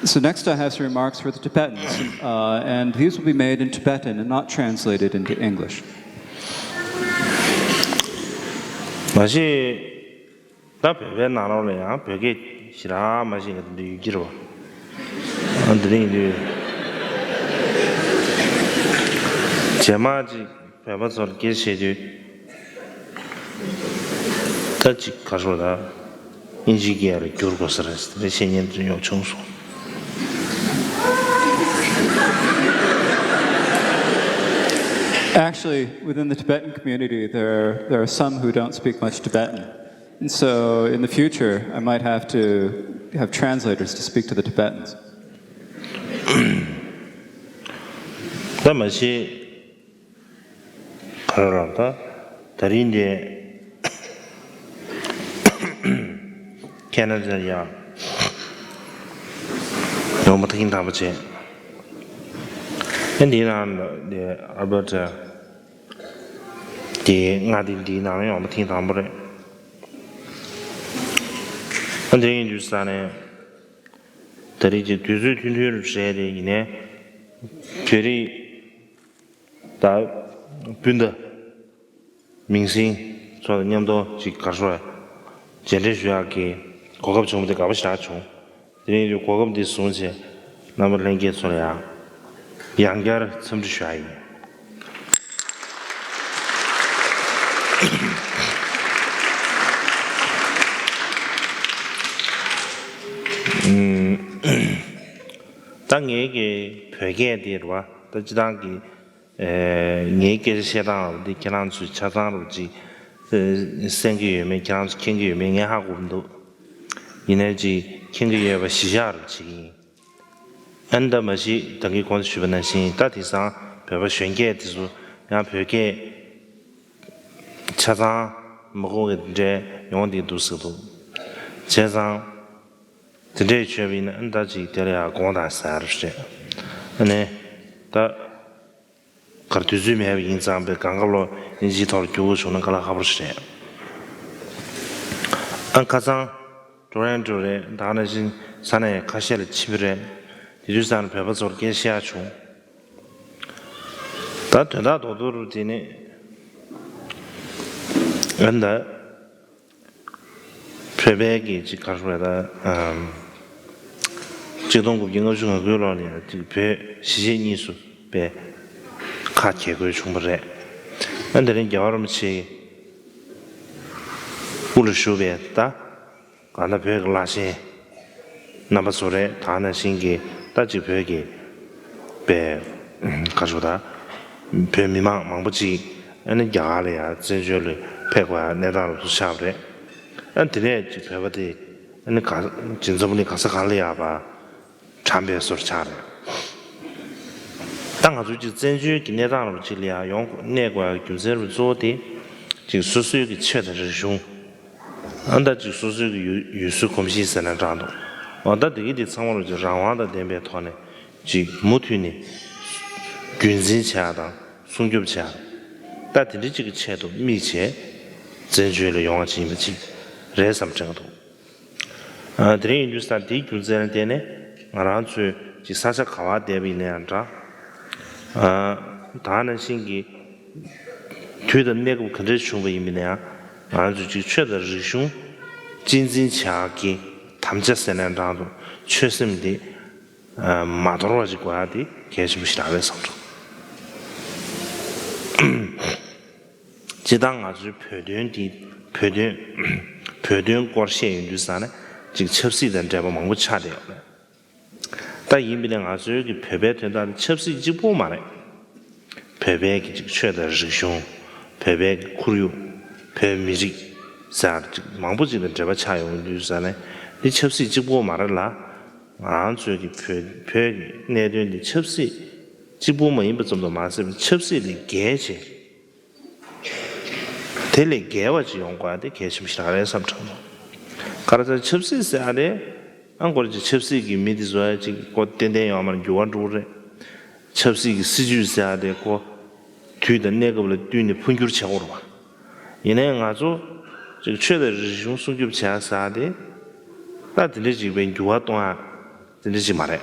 So next, I have some remarks for the Tibetans, uh, and these will be made in Tibetan and not translated into English. མ་གཞི་ད་བོད་པའི་ནང་ལོགས་ལ་ཡང་བོད་སྐད་ཞེ་དྲག་མ་ཤེས་མཁན་དེ་འདྲ་ཡོད་ཀྱི་རེད་བ། ཨ་འདི་འདྲ་ཡིན་དུས་རྗེས་མ་ཅིག་བོད་པ་ཚོར་སྐད་བཤད་དུས་ད་ཅིག་ག་རེ་ཟེར་ད། དབྱིན་ཇིའི་སྐད་ལ་བསྒྱུར་དགོས་ས་རེད་དེ་འདྲ་བཤད་མཁན་དེ་འདྲ་ཡོང་བྱུང་སོང་། Actually, within the Tibetan community, there, there are some who don't speak much Tibetan. And so in the future, I might have to have translators to speak to the Tibetans. ད་མ་གཞི་ག་རེ་ལབ་ད། ད་རིང་འདི་ཁེ་ན་ཌ་ཡ་ཡོང་བ་ཐེངས་དང་པོ་བྱས། ཨ་འདིའི་ནང་འདི་ཨལ་བྷར་ཊ་དེ་མངའ་སྡེ་འདིའི་ནང་ཡོང་བ་ཐེངས་དང་པོ་རེད། ཨ་འདི་ཡིན་དུས་ས་ནས་ད་རེས་ཀྱི་དུས་ཚོད་ཐུང་ཐུང་རེད་དེ་ཡིན་ནའི་བོད་རིགས་ད་སྤུན་ཟླ་མིང་སྲིང་ཚོ་དང་མཉམ་དུ་ཅིག་ག་རེ་ཟེར་མཇལ་འཕྲད་ཞུ་ཡག་གི་གོ་སྐབས་བྱུང་བ་དེ་དགའ་པོ་ཞེ་དྲག་བྱུང་། དེ་རིང་གི་གོ་སྐབས་འདི་བཟུང་བྱས་རྣམ་པ་ལྷན་རྒྱས་ཚོ་ལ་ཡང་ཡང་བསྐྱར་འཚམས་འདྲི་ཞུ་ཡག་ཡིན། ད་ངའི་གི་བོད་སྐད་འདི་རེད་བ། ད་སྤྱིར་བཏང་གི་ངའི་སྐད་ཆ་བཤད་སྟངས་རུ་འདི་ཁྱེད་རང་ཚོས་ཆ་ཚང་རུ་ཅིག་གསན་གྱི་ཡོད་མེད་ཁྱེད་རང་ཚོས་མཁྱེན་གྱི་ཡོད་མེད་ངས་ཧ་གོ་མི་འདུག་ཡིན་ནའི་ཅིག་མཁྱེན་གྱི་ཡོད་པ་གཞི་བཞག་རུ་བྱེད་ཀྱི་ཡིན། ཨ་ནི་ད་མ་གཞི་ད་གིན་གོང་དུ་ཞུས་པ་ནང་བཞིན་ད་དེང་སང་བོད་པ་གཞོན་སྐྱེས་དེ་ཚོ་ཡང་བོད་སྐད་ཆ་ཚང་མ་གོ་གི་འདྲ་ཡོང་བསྡད་འདུག་ཟེར་འདུག་བྱས་ཙང་དེ་འདྲས་བྱས་པ་ཡིན་ན་ཨ་ནི་ད་ཅིག་དེ་ལ་ཡང་དགོངས་དག་ཟེར་རེད། ཨ་ནི་ད་གར་དུས་ཚོད་མེད་པ་ཡིན་ཙང་པའི་གང་ག་ལོ་དབྱིན་ཇིའི་ཐོག་ལ་བསྒྱུར་དགོས་བྱུང་ན་དཀའ་ལས་ཁག་པོ་ཞིག་རེད། ཨ་ཁ་སང་ཊོ་རོན་ཊོ་རེད། ད་ག་ནང་བཞིན་ས་གནས་ཁ་ཤས་ལ་ཕྱིན་པ་རེད། དེ་དུས་ཙང་ནས་བོད་པ་ཚོར་སྐད་བཤད་ཡག་བྱུང་། ད་དོན་དག་རྡོག་རྡོག་རུ་དེ་ནི་ཨ་ནི་ད། བོད་པའི་གི་ཅིག་ག་རེ་ཟེར་དགོས་རེད་ད། ཆིག་སྟོང་དགུ་བརྒྱ་ལྔ་བཅུ་ང་དགུའི་ལོ་ལ་ཡང་ཅིག་བོད་གཞིས་བྱེས་གཉིས་སུ་པའི་ཁ་གྱེས་དགོས་བྱུང་བ་རེད། ཨ་དེ་རིང་རྒྱལ་བ་རིན་པོ་ཆེ་དབུ་ལ་བཞུགས་པའི་ད་གང་ལྟར་བོད་ཀྱི་བླ་ཆེན་རྣམ་པ་ཚོ་རེད། ད་ནང་བཞིན་གྱི་ད་ཅིག་བོད་ཀྱི་པའི་ག་རེ་ཟེར་དགོས་རེད་ད། བོད་མི་མང་མང་པོ་ཅིག་ཨ་ནི་རྒྱ་གར་ལ་ཡང་བཙན་བྱོལ་ལ་ཕེབས་པའི་གནས་སྟངས་ལ་ཐུག་ཆགས་པ་རེད། ཨ་དེ་ནས་ཅིག་བོད་པ་དེ་ཨ་ནི་ག་ཅིག་འཛམ་བུ་གླིང་ག་ས་གང་ལ་ཡང་པ་གྲམ་པའི་བཟོ་འདྲ་ཆགས་རེད། ད་ང་ཚོ་ཅིག་བཙན་བྱོལ་གྱི་གནས་སྟངས་ལ་ཅིག་ལ་ཡང་ཡོང་གནས་དགོས་ཡག་རྒྱུ་མཚན་རུ་གཙོ་བོ་དེ་ ཅིག་སོ་སོའི་གི་ཆོས་དང་རིག་གཞུང་། ཨ་ད་ཅིག་སོ་སོའི་གི་ཡུལ་ཡུལ་སྲོལ་གོམས་གཤིས་ཟེར་ན་འདྲ་འདུག་འོ་ད་དེ་གི་དེ་ཚང་མ་རུ་ཅིག་རང་དབང་དང་ལྡན་པའི་ཐོག་ནས་ཅིག་མུ་མཐུད་ནས་རྒྱུན་འཛིན་བྱེད་ཡག་དང་སྲུང་སྐྱོབ་བྱེད་ཡག་ད་དེ་འདྲ་ཅིག་གི་ཆེད་དུ་དམིགས་བྱས་བཙན་བྱོལ་ལ་ཡོང་བ་ཅིག་ཡིན་པ་ཅིག་རེད་བསམ་དྲན་གི་འདུག་ཨ་དེ་རིང་ཡིན་དུས་ས་དེའི་རྒྱུ་མཚན་ལ་བརྟེན་ནས་ང་རང་ཚོས་ཅིག་ས་ཆ་ག་བར་བསྡད་པ་ཡིན་ན་ཡང་འདྲ། ཨ་ད་ནང་བཞིན་གྱི་དུས་དང་གནས་སྐབས་ག་འདྲས་བྱུང་བ་ཡིན་པ་ཡིན་ན་ཡང་ང་རང་ཚོས་ཅིག་ཆོས་དང་རིག་གཞུང་གཅེས་འཛིན་བྱ་ཡག་གི་དམ་བཅའ་ཟེར་ན་འདྲ་འདུག་ཆོད་སེམས་དེ་ཨ་མ་དོར་བ་ཅིག་དགོས་ཡག་དེ་གལ་ཆེན་པོ་ཞིག་རང་རེད་བསམ་འདུག་སྤྱིར་བཏང་ང་ཚོའི་བོད་དོན་འདི་བོད་དོན་བོད་དོན་སྐོར་བཤད་ཡོང་དུས་ཙང་ནས་ཅིག་ཆབ་སྲིད་དང་འབྲེལ་བ་མང་པོ་ཆགས་བསྡད་ཡོད་རེད། ད་ཡིན་པས་ན་ང་ཚོའི་གི་བོད་པའི་དོན་དག་ནི་ཆབ་སྲིད་གཅིག་པོ་མ་རེད། བོད་པའི་གི་ཅིག་ཆོས་དང་རིག་གཞུང་། བོད་པའི་གི་ཁོར་ཡུག་བོད་མི་རིགས་ཟེར་ཅིག་མང་པོ་ཅིག་དང་འབྲེལ་བ་ཆགས་ཡོང་དུས་ཙང་ནས་འདི་ཆབ་སྲིད་གཅིག་པོ་མ་རེད་ལ། ང་ཚོའི་གི་བོད་བོད་ཀྱི་གནད་དོན་འདི་ཆབ་སྲིད་གཅིག་པོ་མ་ཡིན་པ་ཙམ་དུ་མ་ཟད་པའི་ཆབ་སྲིད་ལས་བརྒལ་བྱས། དེ་ལས་བརྒལ་བ་ཅིག་ཡོང་དགོས་ཡ་དེ་གལ་ཆེན་པོ་ཞིག་རང་རེད་བསམ་དྲན་འདུག་ག་རེ་ཟེར་ཆབ་སྲིད་ཟེར་ཡ་དེ་ཨང་གོ་རེ་ཅིག་ཆབ་སྲིད་ཀྱི་མི་དེ་ཚོ་ཡ་ཅིག་གོ་ཏན་ཏན་ཡོང་མར་འགྱུར་བ་འགྲོ་གི་རེད། ཆབ་སྲིད་ཀྱི་སྲིད་ཇུས་ཟེར་ཡ་དེ་གོ་དུས་དང་གནས་སྐབས་ལ་བསྟུན་ནས་འཕོ་འགྱུར་བྱེད་དགོས་རེད་བ། ཡིན་ནའི་ང་ཚོ་ཅིག་ཆོས་དང་རིག་གཞུང་སྲུང་སྐྱོབ་བྱེད་ཡ་ཟེར་ཡ་དེ་ད་དེ་འདྲ་ཅིག་པའི་འགྱུར་བ་གཏོང་ཡ། དེ་འདྲ་ཅིག་མ་རེད།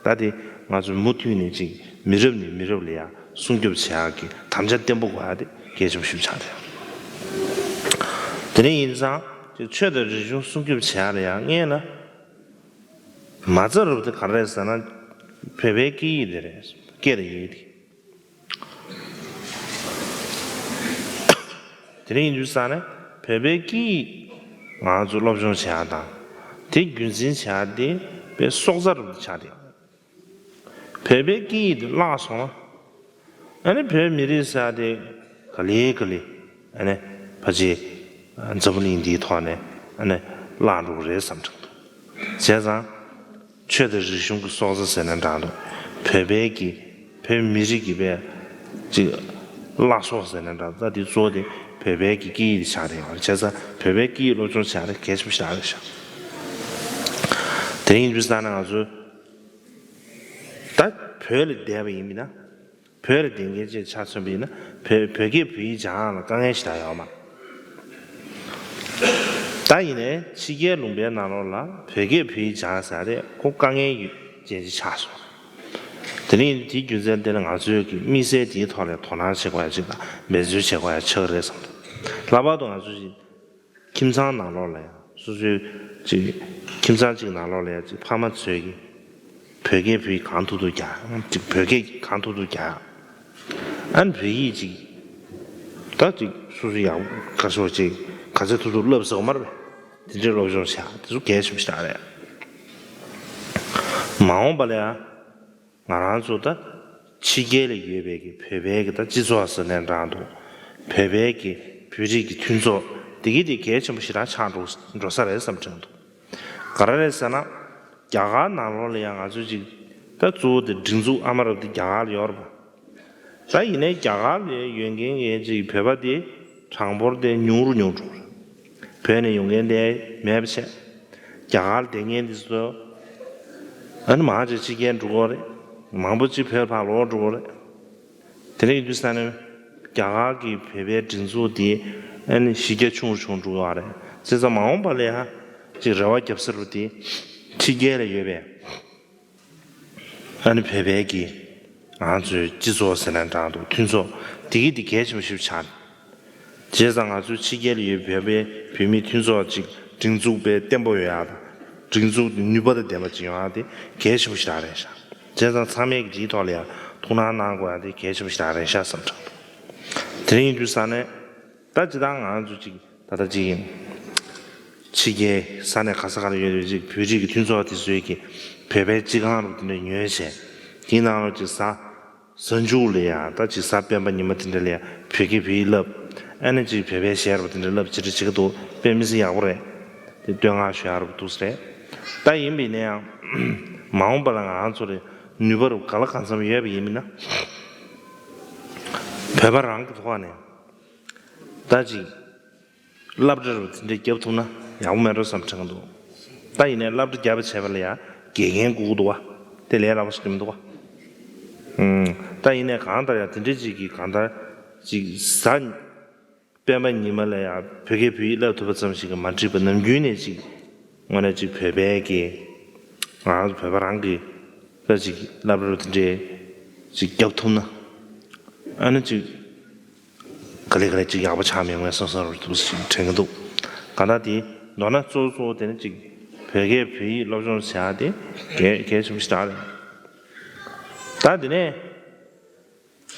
ད་དེ་ང་ཚོས་མུ་མཐུད་ནས་ཅིག་མི་རབས་ནས་མི་རབས་ལ་ཡང་སྲུང་སྐྱོབ་བྱེད་ཡག་གི་དམ་བཅའ་བརྟན་པོ་དགོས་ཡག་དེ་གལ་ཆེན་པོ་ཞིག་ཆགས་རེད། དེ་འདྲ་ཡིན་ཙང་ཅིག་ཆོས་དང་རིག་གཞུང་སྲུང་སྐྱོབ་བྱེད་ཡག་ལ་ཡང་སྔས་ན་མ་རྩ་རུ་དེ་ག་རེ་རེད་ཟེར་ན་བོད་པའི་སྐད་ཡིག་དེ་རེད། སྐད་དང་ཡིག་དེ། དེ་རིང་ཡིན་དུས་ས་ནས་བོད་པའི་སྐད་ཡིག་ང་ཚོ་སློབ་སྦྱོང་བྱེད་ཡག་དང་དེ་རྒྱུན་འཛིན་བྱེད་ཡག་དེ་དཔེ་སྲོག་རྩ་རུ་ཆགས་ཏེ། བོད་པའི་སྐད་ཡིག་དེ་བརླག་སོང་ན་ཨ་ནི་བོད་མི་རིགས་ཟེར་ཡག་དེ་ག་ལེ་ག་ལེ་ཨ་ནི་ཕལ་ཆེར་འཛམ་བུ་གླིང་འདིའི་ཐོག་ནས་ཨ་ནི་བརླག་འགྲོ་གི་རེད་བསམ་དྲན་འདུག་བྱས་ཙང་། ཆོས་དང་རིག་གཞུང་གི་སྲོག་རྩ་ཟེར་ན་འདྲ་འདུག་བོད་པའི་གི་བོད་མི་རིགས་ཀྱི་བས་ཅིག་བརླག་སོགས་ཟེར་ན་འདྲ་ད་དེ་གཙོ་བོ་དེ་བོད་པའི་གི་སྐད་ཡིག་དེ་ཆགས་བསྡད་ཡོད་རེད། བྱས་ཙང་བོད་པའི་སྐད་ཡིག་སློབ་སྦྱོང་བྱ་རེད་གལ་ཆེན་པོ་ཞིག་རེད་ཤག་དེ་ཡིན་དུས་ཙང་ནས་ང་ཚོ་ད་བོད་ལ་བསྡད་པ་ཡིན་མིན་ན། བོད་ལ་བསྡད་མཁན་ཅིག་ཆ་མཚོན་པ་ཡིན་ན་བོད་བོད་སྐད་བོད་ཡིག་སྦྱང་ཡག་ལ་དཀའ་ངལ་ཞིག་ད་ཡོད་མ་རེད། ད་ཡིན་ནའི་ཕྱི་རྒྱལ་ལུང་པའི་ནང་ལོགས་ལ་བོད་སྐད་བོད་ཡིག་སྦྱང་ས་རེད་ཁོ་དཀའ་ངལ་ཡོད་ཅན་ཅིག་ཆགས་སོང་། དེ་ནས་དེའི་རྒྱུ་མཚན་དེ་ནི་ང་ཚོས་ཀྱི་དམིགས་བསལ་དེའི་ཐོག་ལ་དོ་སྣང་བྱེད་དགོས་ཡ་ཅིག་དང་འབད་བརྩོན་བྱེད་དགོས་ཡ་ཆགས་ཀྱི་རེད་བསམ་འདུག་ལྷག་པར་དུ་ང་ཚོ་ཅིག་ཁྱིམ་ཚང་ནང་ལོགས་ལ་ཡང་སོ་སོའི་ཅིག་ཁྱིམ་ཚང་གཅིག་ནང་ལོགས་ལ་ཡང་ཅིག་ཕ་མ་ཚོས་ཀྱི་བོད་སྐད་བོད་ཡིག་གང་ཐུབ་ཐུབ་རྒྱག་ཅིག་བོད་སྐད་གང་ཐུབ་ཐུབ་རྒྱག་ཨ་ནི་བོད་ཡིག་ཅིག་ད་ཅིག་སོ་སོ་ཡང་ག་ཚོད་ཅིག་ག་ཚོད་ཐུབ་ཐུབ་བསླབ་ཟེར་བ་མ་རེད། དེ་འདྲའི་སློབ་སྦྱོང་བྱ་དེ་ཚོ་གལ་ཆེན་པོ་ཞིག་རེད། མ་འོངས་པ་ལ་ཡང་། ང་རང་ཚོ་ད་ཕྱི་རྒྱལ་ལ་ཡོད་པའི་གི་བོད་པའི་གི་ད་སྤྱི་ཚོགས་ཟེར་ནའི་འདྲ་འདུག་བོད་པའི་གི་བོད་རིགས་ཀྱི་མཐུན་ཚོགས་དེ་གི་དེ་གལ་ཆེན་པོ་ཞེ་དྲག་ཆགས་འགྲོ་འགྲོ་ས་རེད་བསམ་དྲན་འདུག་ག་རེ་རེད་ཟེར་ན། རྒྱ་གར་ནང་ལོགས་ལ་ཡང་ང་ཚོ་ཅིག་ད་གཙོ་བོ་དེ་སྒྲིག་འཛུགས་ཨ་མ་རབ་དེ་རྒྱ་གར་ལ་ཡོད་རེད་པ། ད་ཡིན་ནའི་རྒྱ་གར་ལ་ཡོད་མཁན་གྱི་ཅིག་བོད་པ་དེ་གྲངས་འབོར་དེ་ཉུང་རུ་ཉུང་རུ་འགྲོ་རེད། བོད་ནས་ཡོང་མཁན་དེ་མེད་པ་བྱས། རྒྱ་གར་བསྡད་མཁན་དེ་ཚོ་ཨ་ནི་མང་ཆེ་ཕྱི་རྒྱལ་འགྲོ་གི་རེད། མང་པོ་ཅིག་བོད་ཕར་ལོག་འགྲོ་གི་རེད། དེ་འདྲ་ཡིན་དུས་ས་ནས་རྒྱ་གར་གྱི་བོད་པའི་སྒྲིག་འཛུགས་དེ་ཨ་ནི་གཞི་རྒྱ་ཆུང་རུ་ཆུང་རུ་འགྲོ་གི་རེད། བྱས་ཙང་མ་འོངས་པ་ལ་ཡང་ཅིག་རེ་བ་རྒྱབ་ས་རུ་དེ་ཕྱི་རྒྱལ་ལ་ཡོད་པའི། ཨ་ནི་བོད་པའི་གི་ང་ཚོའི་སྤྱི་ཚོགས་ཟེར་ན་འདྲ་འདུག་མཐུན་ཚོགས་དེ་གི་དེ་གལ་ཆེན་པོ་ཞིག་ཆགས། བྱས་ཙང་ང་ཚོའི་ཕྱི་རྒྱལ་ལ་ཡོད་པའི་བོད་མིའི་མཐུན་ཚོགས་ཅིག་སྒྲིག་འཛུགས་དཔེ་བརྟན་པོ་ཡོད་ཡག་དང་སྒྲིག་འཛུགས་དེ་ནུས་པ་དང་ལྡན་པ་ཅིག་ཡོང་ཡག་དེ་གལ་ཆེན་པོ་ཞིག་རང་རེད་ཤག་བྱས་ཙང་ཚང་མས་ཀྱི་དེའི་ཐོག་ལ་ཡང་ཐུགས་སྣང་གནང་དགོས་ཡག་དེ་གལ་ཆེན་པོ་ཞིག་རང་རེད་ཤག་བསམ་དྲན་འདུག་དེ་རིང་ཡིན་དུས་ས་ནས་ད་ཅི་ད་ང་ཚོ་ཅིག་ད་ལྟ་ཅིག་ཡིན། ཕྱི་རྒྱལ་ས་གནས་ག་ས་ག་ལ་ཡོད་པའི་ཅིག་བོད་རིགས་ཀྱི་མཐུན་ཚོགས་དེ་ཚོའི་གི་བོད་པའི་སྤྱི་ཁང་རུ་དེ་འདྲ་ཉོས་བྱས། དེའི་ནང་ལ་ཅིག་གཟའ་གཟའ་མཇུག་ལ་ཡང་ད་ཅིག་གཟའ་སྤེན་པ་ཉི་མ་དེ་འདྲ་ལ་ཡང་བོད་སྐད་བོད་ཡིག་བསླབ། ཨ་ནི་ཅིག་བོད་པའི་གཞས་རུ་དེ་འདྲ་བསླབ་ཅི་འདྲ་བྱེད་ཀྱི་འདུག་དཔེ་མི་སྲིད་ཡག་པོ་རེད། དེ་བསྟོད་བསྔགས་ཞུ་ཡག་རུ་འདུག་ཟེར། ད་ཡིན་པས་ན་ཡང་མ་འོངས་པ་ལ་ང་རང་ཚོ་ལ་ནུས་པ་རུ་ག་ལ་གང་འཚམ་ཡོད་པ་ཡིན་མིན་ན། བོད་པ་རང་གི་ཐོག་ནས། ད་ཅིག་སློབ་གྲྭ་རུ་དེ་འདྲའི་རྒྱབ་ཐུབ་ན་ཡག་པོ་མེད་འགྲོ་བསམ་དྲན་གི་འདུག་ད་ཡིན་ནའི་སློབ་གྲྭ་རྒྱབ་པ་བྱས་པ་ལ་ཡང་དགེ་རྒན་དགོས་ཀྱི་འདུག་བ། དེ་ལས་སླ་པོ་ཞིག་མི་འདུག་བ། ཨུམ། ད་ཡིན་ནའི་གང་ལྟར་ཡང་དེ་འདྲའི་ཅིག་གི་གང་ལྟར་ཅིག་གཟའ་སྤེན་པ་ཉི་མ་ལ་ཡང་བོད་སྐད་བོད་ཡིག་བསླབ་ཐུབ་པ་ཙམ་ཞིག་གིས་མ་འགྲིག་པ། ནམ་རྒྱུན་ནས་ཅིག་དངོས་གནས་ཅིག་བོད་པའི་གི་ང་རང་ཚོ་བོད་པ་རང་གི་ད་ཅིག་སློབ་གྲྭ་རུ་དེ་འདྲའི་ཅིག་རྒྱབ་ཐུབ་ན། ཨ་ནི་ཅིག་ག་ལེ་ག་ལེ་ཅིག་ཡག་པོ་ཆགས་མི་ཡོང་ངས་སོ་སོ་རུ་ཐུབ་ཞིག་དྲན་གི་འདུག་གང་ལྟར་དེ་མདོར་ན་གཙོ་བོ་གཙོ་བོ་དེ་ནི་ཅིག་བོད་སྐད་བོད་ཡིག་སློབ་སྦྱོང་བྱ་ཡག་དེ་གལ་གལ་ཆེན་པོ་ཞིག་རེད། ད་དེ་ནས་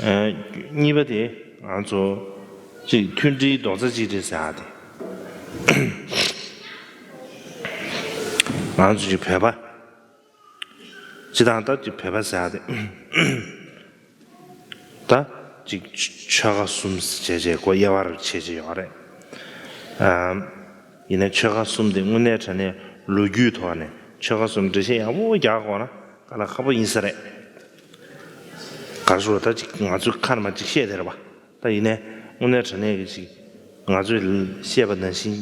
ཨ་གཉིས་པ་དེ་ང་ཚོ་ཅིག་མཐུན་སྒྲིལ་རྡོག་རྩ་གཅིག་སྒྲིལ་ཟེར་ཡག་དེ། ང་ཚོ་ཅིག་བོད་པ་སྤྱི་བཏང་ད་ཅིག་བོད་པ་ཟེར་ཡག་དེ། ད་ཅིག་ཆོལ་ཁ་གསུམ་བྱས་བྱས་ཁོ་དབྱེ་བ་རུ་ཕྱེ་བྱས་ཡོད་རེད། ཨམ། ཡིན་ནའི་ཆོལ་ཁ་གསུམ་དེ་དངོས་གནས་དྲང་གནས་ལོ་རྒྱུས་ཐོག་ནས་ཆོལ་ཁ་གསུམ་འགྲེལ་བཤད་ཡག་པོ་རྒྱག་དགོས་ན་དཀའ་ལས་ཁག་པོ་ཡིན་ས་རེད། ག་རེ་ཟེར་ད་ཅིག་ང་ཚོས་ཁ་ནས་མར་ཅིག་བཤད་བསྡད་རེད་པ། ད་ཡིན་ནའི་དངོས་གནས་དྲང་གནས་ཀྱི་ཅིག་ང་ཚོས་བཤད་པ་ནང་བཞིན་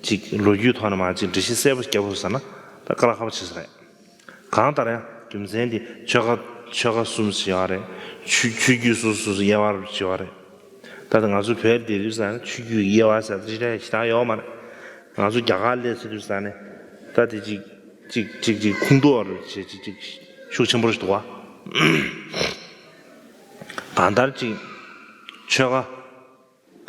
ཅིག་ལོ་རྒྱུས་ཐོག་ནས་མར་ཅིག་འགྲེལ་བཤད་གསལ་པོ་རྒྱག་དགོས་ཟེར་ན་ད་དཀའ་ལས་ཁག་པོ་བྱེད་ས་རེད། གང་ལྟར་ཡང་རྒྱུ་མཚན་དེ་ཆོལ་ཁ་ཆོལ་ཁ་གསུམ་ཞིག་ཡོད་རེད། ཆོས་ཆོས་བརྒྱུད་སོ་སོ་སོ་དབྱེ་བ་རུ་ཕྱེ་བ་རེད། ད་ལྟ་ང་ཚོ་བོད་བསྡད་དུས་ཙང་ནས་ཆོས་བརྒྱུད་དབྱེ་བ་ཟེར་དེ་འདྲ་ཞེ་དྲག་ཡོད་མ་རེད། ང་ཚོ་རྒྱ་གར་སླེབས་ཚར་དུས་ཙང་ནས་ད་དེ་ཅིག་ཅིག་ཅིག་ཅིག་ཁུངས་གཏུགས་རུ་བྱེད་ཅིག་ཅིག་ཤུགས་ཆེན་པོ་རུ་ཞིག་འདུག་བ། གང་ལྟར་ཅིག་ཆོལ་ཁ་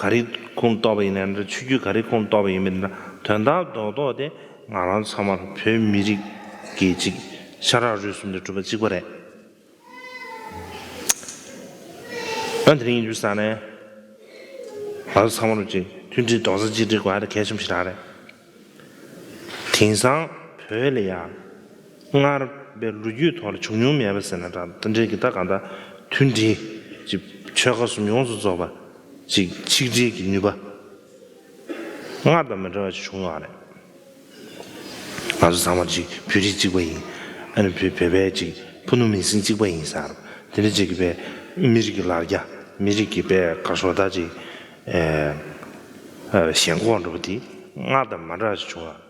ག་རེ་ཁོངས་གཏོགས་པ་ཡིན་ན་འདྲ། ཆོས་བརྒྱུད་ག་རེ་ཁོངས་གཏོགས་པ་ཡིན་མིན་འདྲ། དོན་དག་རྡོག་རྡོག་དེ་ང་རང་ཚང་མར་བོད་མི་རིགས་ཀྱི་ཅིག་ཤ་ཁྲག་རུས་གསུམ་དེ་གྲུབ་པ་གཅིག་པ་རེད། ཨ་དེ་རིང་ཡིན་དུས་ཙང་ནས་ང་ཚོ་ཚང་མ་རུ་ཅིག་མཐུན་སྒྲིལ་རྡོག་རྩ་གཅིག་སྒྲིལ་དགོས་ཡ་དེ་གལ་ཆེན་པོ་ཞིག་རང་རེད། དེང་སང་བོད་ལ་ཡ་སྔར་བའི་ལོ་རྒྱུས་ཐོག་ལ་བྱུང་མྱོང་མེད་པ་ཟེར་ན་འདྲ། དེ་འདྲའི་གི་ད་གང་ལྟར་མཐུན་སྒྲིལ་ཅིག་ཆོལ་ཁ་གསུམ་ཡོངས་སུ་རྫོགས་པ་ཅིག་ཆིག་སྒྲིལ་གྱི་ནུས་པ་སྔར་དང་མི་འདྲ་བ་ཅིག་བྱུང་ཡོད་རེད། ང་ཚོ་ཚང་མ་ཅིག་བོད་རིགས་གཅིག་པ་ཡིན། ཨ་ནི་བོད་བོད་པའི་ཅིག་ཕུ་ནུ་མིང་སྲིང་གཅིག་པ་ཡིན་ཟེར། དེ་འདྲ་ཅིག་གི་བས་མི་རིགས་ཀྱི་ལར་རྒྱ་མི་རིགས་ཀྱི་བས་ག་སོ་ད་ཅིག་ཨེ་ཨེ་ཞེན་ཁོག་འགྲོ་བ་དེ་སྔར་དང་མ་འདྲ་བ་ཅིག་བྱུང་ཡོད་རེད།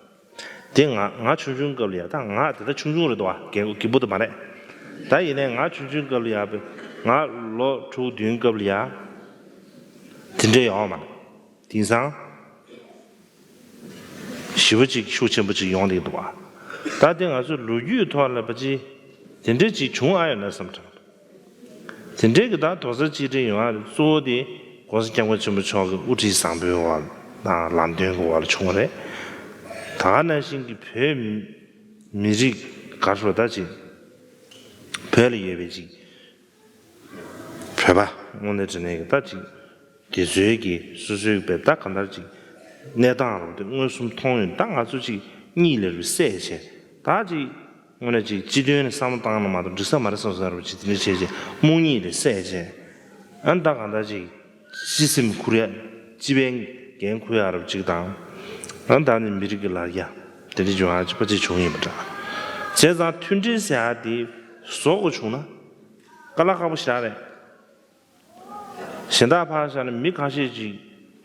དེ་ང་ང་ཆུང་ཆུང་སྐབས་ལ་ཡ། ད་ང་དེ་ད་ཆུང་ཆུང་རེད་འདུག་བ། རྒན་རྒན་པོ་དེ་མ་རེད། ད་ཡིན་ནའི་ང་ཆུང་ཆུང་སྐབས་ལ་ཡ། ང་ལོ་དྲུག་བདུན་སྐབས་ལ་ཡ་དེ་འདྲ་ཡོད་མ་རེད། དེང་སང་ཞེ་པོ་ཅིག་ཤུགས་ཆེན་པོ་ཅིག་ཡོང་བསྡད་འདུག་བ། ད་དེ་ང་ཚོའི་ལོ་རྒྱུས་ཐོག་ལ་ཕལ་ཆེར་དེ་འདྲ་ཅིག་བྱུང་ཨ་ཡོད་ན་བསམ་དྲན། དེ་འདྲའི་གི་ད་རྡོག་རྩ་གཅིག་སྒྲིལ་ཡོང་ཡ་གཙོ་བོ་དེ་༸གོང་ས་༸སྐྱབས་མགོན་ཆེན་པོ་མཆོག་གི་དབུ་ཁྲིད་བཟང་པོའི་འོག་དང་ལམ་སྟོན་གྱི་འོག་ལ་བྱུང་བ་རེད། ད་ག་ནང་བཞིན་གྱི་བོད་མི་རིགས་ག་རེ་ཟེར་ད་ཅིག་བོད་ལ་ཡོད་པའི་ཅིག་བོད་པ་དངོས་གནས་དྲང་གནས་ཀྱི་ད་ཅིག་དེ་ཚོའི་གི་སོ་སོའི་བས་ད་གང་ལྟར་ཅིག་གནས་སྟངས་རུ་དེ་མངོན་སུམ་མཐོང་ཡོང་། ད་ང་ཚོ་ཅིག་གཉིད་ལས་རུ་སད་བྱས། ད་ཅིག་དངོས་གནས་ཅིག་སྤྱི་དོན་ནས་བསམ་བློ་བཏང་ན་མ་གཏོགས་འགྲིག་ས་མ་རེད་བསམ་བསམ་རུ་ཅིག་དེ་འདྲ་བྱས་བྱས་རྨོངས་གཉིད་ལས་སད་བྱས། ཨ་ནི་ད་གང་ལྟར་ཅིག་སྤྱི་སེམས་ཁུར་ཡ། སྤྱི་པའི་འགན་ཁུར་ཡ་རུ་ཅིག་དང་། ཨ་ནི་ད་ནི་མི་རིགས་ཀྱི་ལར་རྒྱ་དེ་འདྲ་བྱུང་ཡ་ཅིག་ཕལ་ཆེར་བྱུང་ཡིན་པ་འདྲ། བྱས་ཙང་མཐུན་སྒྲིལ་ཟེར་ཡ་དེ་བཟོ་དགོས་བྱུང་ན་དཀའ་ལས་ཁག་པོ་ཞེ་དྲག་རེད། གཞན་དག་ཕར་བཞག་ན་མི་ཁ་ཤས་ཅིག་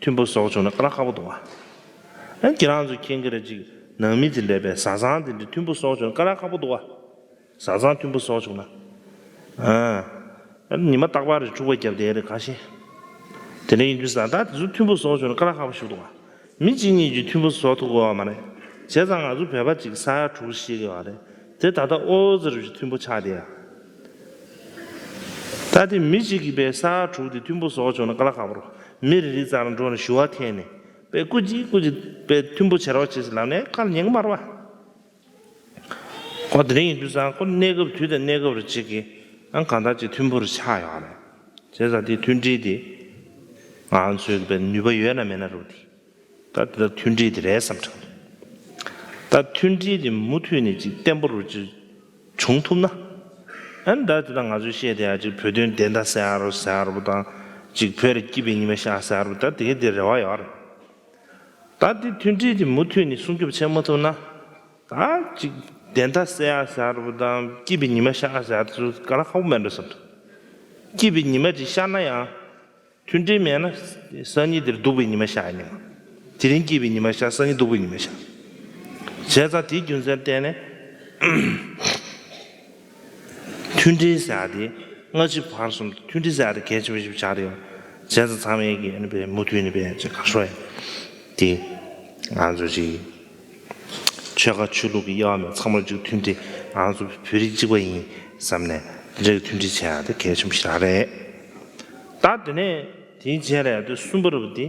མཐུན་པོ་བཟོ་བྱུང་ན་དཀའ་ལས་ཁག་པོ་འདུག་བ། ཨ་ཁྱེད་རང་ཚོ་མཁྱེན་གྱི་རེད། ཅིག་ནང་མི་དེ་འདྲ་བས་བཟའ་ཚང་དེ་འདྲ་མཐུན་པོ་བཟོ་བྱུང་ན་དཀའ་ལས་ཁག་པོ་འདུག་བ། བཟའ་ཚང་མཐུན་པོ་བཟོ་བྱུང་ན། ཨ་ཉི་མ་རྟག་པར་རེ་འཁྲུག་པ་བརྒྱབ་བསྡད་རེད་ཁ་ཤས། དེ་འདྲ་ཡིན་དུས་བཟའ་ཟླ་དེ་ཚོ་མཐུན་པོ་བཟོ་བྱུང་ན་དཀའ་ལས་ཁག་པོ་ཞིག་འདུག་བ། མི་གཅིག་གཉིས་ཀྱིས་མཐུན་པོ་བཟོ་ཐུབ་ཀྱི་ཡོད་མ་རེད། བྱས་ཙང་ང་ཚོ་བོད་པ་ཅིག་ས་ཡ་དྲུག་བཞི་གི་ཡོད་རེད། དེ་ད་ལྟ་ཨོ་ཙི་རུ་ཅིག་མཐུན་པོ་ཆགས་བསྡད་ཡ། ད་དེ་མི་གཅིག་གིས་པའི་ས་ཡ་དྲུག་དེ་མཐུན་པོ་བཟོ་བྱུང་ན་དཀའ་ལས་ཁག་པོ་རེད། མི་རེ་རེ་རྩ་ལ་འགྲོ་ནས་ཞུ་བ་འཐེན་ནས་པའི་སྐུ་མཁྱེན་སྐུ་མཁྱེན་པའི་མཐུན་པོ་བྱེད་རོགས་བྱེད་ཟེར་ལབ་ནས་དཀའ་ལས་ཉན་གི་མ་རེད་བ། ཁོ་དེ་རིང་ཡིན་དུས་ཙང་ཁོ་གནས་སྐབས་དུས་དང་གནས་སྐབས་རུ་གཅིག་གིས་ཨང་གང་ལྟར་ཅིག་མཐུན་པོ་རུ་ཆགས་ཡོད་རེད། བྱས་ཙང་དེ་མཐུན་སྒྲིལ་དེ་ང་ཚོའི་པའི་ནུས་པ་ཡོད་ན་མེད་ན་རུ་དེ། ད་དེ་ལྟར་མཐུན་སྒྲིལ་དེ་རེད་བསམ་དྲན། ད་མཐུན་སྒྲིལ་དེ་མུ་མཐུད་ནས་ཅིག་བརྟན་པོ་རུ་ཅིག་བྱུང་ཐུབ་ན། ཨ་ནི་ད་དེ་ད་ང་ཚོས་བཤད་བསྡད་ཡ་ཅིག་བོད་དོན་བདེན་མཐའ་གསལ་ཡ་རུ་གསལ་ཡ་རུ་དང་། ཅིག་བོད་ལ་སྐྱིད་པའི་ཉི་མ་ཤར་གསལ་ཡ་རུ་ད་དེ་གའི་དེ་རེ་བ་ཡོད་རེད། ད་དེ་མཐུན་སྒྲིལ་དེ་མུ་མཐུད་ནས་སྲུང་སྐྱོབ་བྱེད་མ་ཐུབ་ན། ད་ཅིག་བདེན་མཐའ་གསལ་ཡ་གསལ་ཡ་རུ་དང་སྐྱིད་པའི་ཉི་མ་ཤར་གསལ་ཡ་དེ་ཚོ་དཀའ་ལས་ཁག་པོ་མེད་འགྲོ་བསམ་འདུག་སྐྱིད་པའི་ཉི་མ་ཅིག་ཤར་ན་ཡང་། མཐུན་སྒྲིལ་མེད་ན་སང་ཉིན་དེར་སྡུག་པའི་ཉི་མ་ཤར་ཡ་ཉི་མ། དེ་རིང་སྐྱིད་པའི་ཉི་མ་ཤར། སང་ཉིན་སྡུག་པའི་ཉི་མ་ཤར། བྱས་ཙང་དེའི་རྒྱུ་མཚན་བརྟེན་ནས། མཐུན་སྒྲིལ་ཟེར་ཡ་དེ་སྔ་ཕྱི་བར་གསུམ་དུ་མཐུན་སྒྲིལ་ཟེར་ཡ་དེ་གལ་ཆེན་པོ་ཞིག་ཆགས་རེད། བྱས་ཙང་ཚང་མས་ཀྱིས་ཨ་ནི་དཔེ་མུ་མཐུད་ནས་དཔེ་ཅིག་ག་ཤོག་ཡ་དེ་ང་ཚོ་ཅིག་ཆོལ་ཁ་ཆོས་ལུགས་ཀྱི་དབྱེ་བ་མེད་ཚང་མ་ཅིག་མཐུན་སྒྲིལ། ང་ཚོ་བོད་རིགས་གཅིག་པ་ཡིན་བསམ་ནས་དེ་འདྲའི་མཐུན་སྒྲིལ་བྱེད་ཡ་དེ་གལ་ཆེན་པོ་ཞིག་རེད། ད་དེ་ནས་དེའི་རྗེས་ལ་ཡ་དེ་གསུམ་པ་རུ་དེ།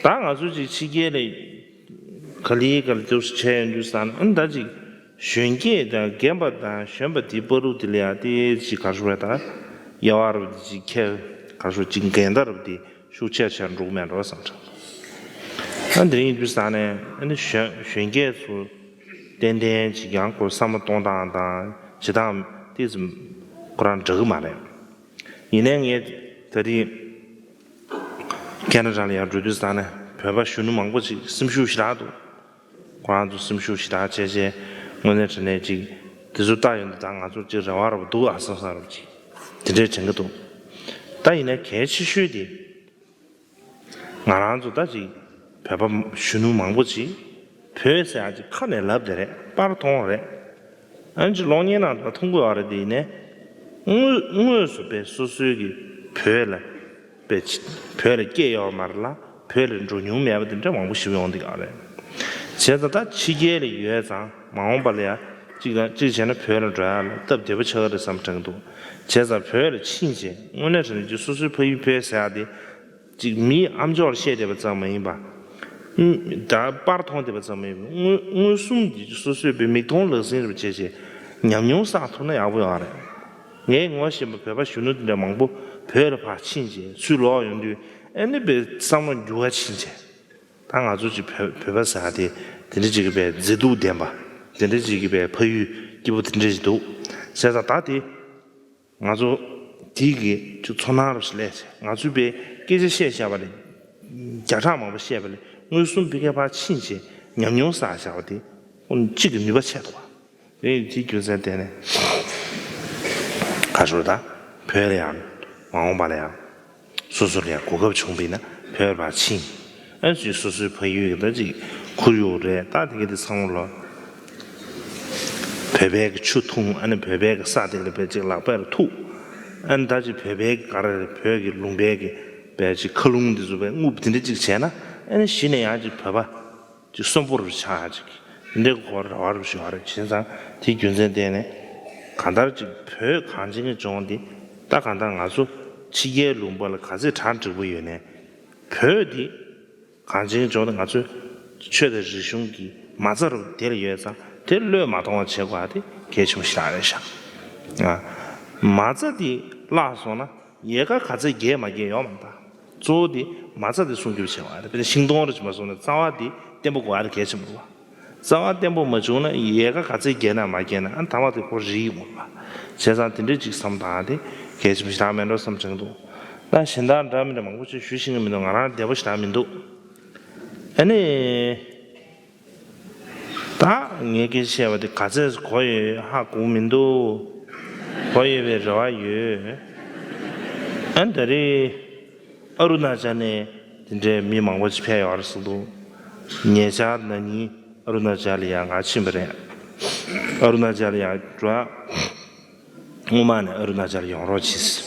ད་ང་ཚོ་ཅིག་ཕྱི་རྒྱལ་ལ་ག་ལེ་ག་ལེ་དུ་བྱས་ཡོང་དུས་ཙང་ཨ་ནི་ད་ཅིག་གཞོན་སྐྱེས་དང་རྒན་པ་དང་གཞོན་པ་དེ་བར་དུ་དེ་ལ་ཡང་དེ་ཅིག་ག་རེ་ཞུ་དགོས་ད། དབྱེ་བ་རུ་དེ་ཅིག་ཁྱེར་ག་རེ་ཞུ་ཅིག་འགལ་ཟླ་རུ་དེ་ཤུགས་ཆེ་ཆེར་འགྲོ་གི་མེད་འགྲོ་བསམ་དྲན། ཨ་འདི་རིང་ཡིན་དུས་ཙང་ནས་ཨ་ནི་གཞོན་གཞོན་སྐྱེས་ཚོ་ཏན་ཏན་ཅིག་ཡང་ཁོ་བསམ་བློ་གཏོང་སྟངས་དང་བྱེད་སྟངས་དེ་ཙམ་ཁོ་རང་འདྲ་གི་མ་རེད། ཡིན་ནའི་ངས་ད་རེས་ཁེ་ན་ཌ་ལ་ཡར་འགྲོ་དུས་ཙང་ནས་བོད་པ་གཞོན་ནུ་མང་པོ་ཅིག་སེམས་ཤུགས་ཞེ་དྲག་འདུག་ཁོ་རང་ཚོ་སེམས་ཤུགས་ཞེ་དྲག་བྱས་བྱས་དངོས་གནས་དྲང་གནས་ཅིག་དེ་ཚོ་ལྟ་ཡོང་དུས་ད་ང་ཚོར་ཅིག་རེ་བ་རེ་བ་འདུག་ཨ་བསམ་བསམ་རེ་བ་ཅིག་དེ་འདྲས་དྲན་གི་འདུག་ད་ཡིན་ནའི་གལ་ཆེ་ཤོས་དེ་ང་རང་ཚོ་ད་ཅིག་བོད་པ་གཞོན་ནུ་མང་པོ་ཅིག་བོད་ཟེར་ཡ་ཅིག་ཁ་ནས་ལབ་བསྡད་རེད། པར་མཐོང་རེད། ཨ་ནི་ཅིག་གློག་བརྙན་ནང་དུ་མཐོང་གི་ཡོད་རེད། དེ་ཡིན་ནའི་དངོས་དངོས་སུ་དཔེ་སོ་སོའི་གི་བོད་ལ་དཔེ་ཅིག་བོད་ལ་སྐྱེས་ཡོད་མ་རེད་ལ་བོད་ལ་འགྲོ་མྱོང་མེད་པ་དེ་འདྲ་མང་པོ་ཞིག་ཡོང་བསྡད་ཡོད་རེད། བྱས་ཙང་ད་ཕྱི་རྒྱལ་ལ་ཡོད་ཙང་མ་འོངས་པ་ལ་ཡ་གཅིག་དང་གཅིག་བྱས་ན་བོད་ལ་འགྲོ་ཡ་ལ་སྟབས་བདེ་པོ་ཆགས་ཀྱི་རེད་བསམ་དྲན་གྱི་འདུག་བྱས་ཙང་བོད་ལ་ཕྱིན་བྱས་དངོས་གནས་དྲང་གནས་ཀྱི་སོ་སོའི་ཕ་ཡུལ་བོད་ཟེར་ཡ་དེ་ཅིག་མིའི་ཨ་མཆོག་ལ་བཤད་བསྡད་པ་ཙམ་མ་ཡིན་པ། ད་པར་མཐོང་བསྡད་པ་ཙམ་མ་ཡིན་པ་མངོན་མངོན་སུམ་གྱི་སོ་སོའི་བའི་མིག་མཐོང་ལག་ཟིན་རེ་བྱས་བྱས་ཉམས་མྱོང་བསགས་ཐུབ་ན་ཡག་པོ་ཡོད་རེད། ངས་ངོ་ཤེས་པ་བོད་པ་གཞོན་ནུ་དེ་འདྲ་མང་པོ་བོད་ལ་ཕར་ཕྱིན་བྱས་ཚུར་ལོག་ཡོང་དུས་ཨ་ནི་བའི་བསམ་བློ་འགྱུར་བ་ཕྱིན་བྱས། ད་ང་ཚོ་ཅིག་བོད་བོད་པ་ཟེར་ཡ་དེ་དེ་འདྲ་ཅིག་གི་བའི་མཛེས་སྡུག་ལྡན་པ། དེ་འདྲ་ཅིག་གི་བའི་ཕ་ཡུལ་སྐྱིད་པོ་དེ་འདྲ་ཅིག་འདུག་བྱས་ཙང་ད་དེ། ང་ཚོ་དེའི་གི་ཅིག་ཚོར་སྣང་རུ་ཞིག་སླེབས་བྱས་ང་ཚོའི་བའི་སྐད་ཆ་བཤད་བཞག་པ་ལས་བརྒྱ་ཕྲག་མང་པོ་བཤད་པ་ལས་མངོན་སུམ་ཕ་གིར་ཕར་ཕྱིན་བྱས་ཉམས་མྱོང་བསགས་བཞག་པ་དེ་ཁོང་གཅིག་གི་ནུས་པ་ཆེ་ཐུབ་པ། དེ་དེའི་རྒྱུ་མཚན་བརྟེན་ནས་ག་ཞོར་ད་བོད་ལ་ཡང་མ་འོངས་པ་ལ་ཡང་སོ་སོ་ལ་ཡང་གོ་སྐབས་བྱུང་བ་ཡིན་ན་བོད་ལ་ཕར་ཕྱིན། ཨ་ཅིག་སོ་སོའི་ཕ་ཡུལ་གྱི་ད་ཅིག་ཁོར་ཡུག་རེད། ད་དེ་ག་དེ་ཚང་མ་ལོ། བོད་པའི་གི་ཆུ་འཐུང་། ཨ་ནི་བོད་པའི་གི་ས་དེ་ལ་བས་ཅིག་ལག་པས་ལ་ཐུག་ཨ་ནི་ད་ཅིག་བོད་པའི་གི་ག་རེ་རེད། བོད་ཀྱི་ལུང་པའི་གི་བས་ཅིག་མཁའ་རླུང་འདི་ཚོ་བས་རྔུབ་དེ་འདྲ་ཅིག་བྱས་ན་ཨ་ནི་གཞི་ནས་ཡང་ཅིག་བོད་པ་ཅིག་གསོན་པོ་རུ་ཆགས་ཡ་ཅིག་འདི་འདྲའི་གི་ཁོ་རེ་བ་རུ་ཞུ་བ་རེད། བྱས་ཙང་དེའི་རྒྱུ་མཚན་བརྟེན་ནས་གང་ལྟར་ཅིག་བོད་གངས་ཅན་གྱི་ལྗོངས་འདི་ད་གང་ལྟར་ང་ཚོ་ཕྱི་རྒྱལ་ལུང་པ་ལ་ག་ཚད་གྲ་འགྲིག་པོ་ཡོད་ནའི་བོད་འདི་གངས་ཅན་ལྗོངས་ནི་ང་ཚོའི་ཆོས་དང་རིག་གཞུང་གི་མ་རྩ་རུ་དེ་ལ་ཡོད་ཙང་དེ་བློས་མ་གཏོང་བ་བྱེད་དགོས་པ་དེ་གལ་ཆེན་པོ་ཞིག་རེད་ཤག་ཨ། མ་རྩ་དེ་བརླག་སོང་ན་ཡལ་ག་ག་ཚད་རྒྱས་མ་རྒྱས་ཡོད་མ་རེད། ད་གཙོ་བོ་དེ་མ་རྩ་དེ་སྲུང་སྐྱོབ་བྱེད་དགོས་པ་རེད། དཔེར་ན་ཤིང་སྡོང་རུ་བྱེད་མ་སོང་ན་རྩ་བ་དེ་བརྟན་པོ་དགོས་པ་དེ་གལ་ཆེན་པོ་རེད་བ། རྩ་བ་བརྟན་པོ་མ་བྱུང་ན་ཡལ་ག་ག་ཚད་རྒྱས་ན་མ་རྒྱས་ན་ཨ་ཐ་མ་དེ་ཁོ་རིལ་ཡོང་བ། བྱས་ཙང་དེ་འདྲས་ཅིག་བསམ་བཏང་དེ་གལ་ཆེན་པོ་ཞེ་དྲག་མེད་འགྲོ་བསམ་དྲན་འདུག་ད་གཞན་དག་འདྲ་མི་འདྲ་མང་པོ་ཅིག་ཞུ་ཤེས་ཀྱི་མི་འདུག་ང་རང་བདེ་པོ་ཞེ་དྲག་མི་འདུག་ཨ་ནི། ད་ངས་སྐད་ཆ་བཤད་པ་དེ་ག་ཚད་གོ་ཡོད་ཧ་གོ་མི་འདུག་གོ་ཡོད་པའི་རེ་བ་ཡོད། ཨ་ནི་ད་རེས། ཨ་རུ་ན་ཅལ་ནས་དེ་འདྲའི་མི་མང་པོ་ཅིག་ཕེབས་ཡོད་རེད་ཟེར་འདུག་ཉེ་ཆར་ན་ནིང་ཨ་རུ་ན་ཅལ་ལ་ཡང་ང་ཕྱིན་པ་རེད། ཨ་རུ་ན་ཅལ་ལ་ཡང་འགྲོ་ཡ། སྔོན་མ་ནས་ཨ་རུ་ན་ཅལ་ཡོང་རོགས་གྱིས།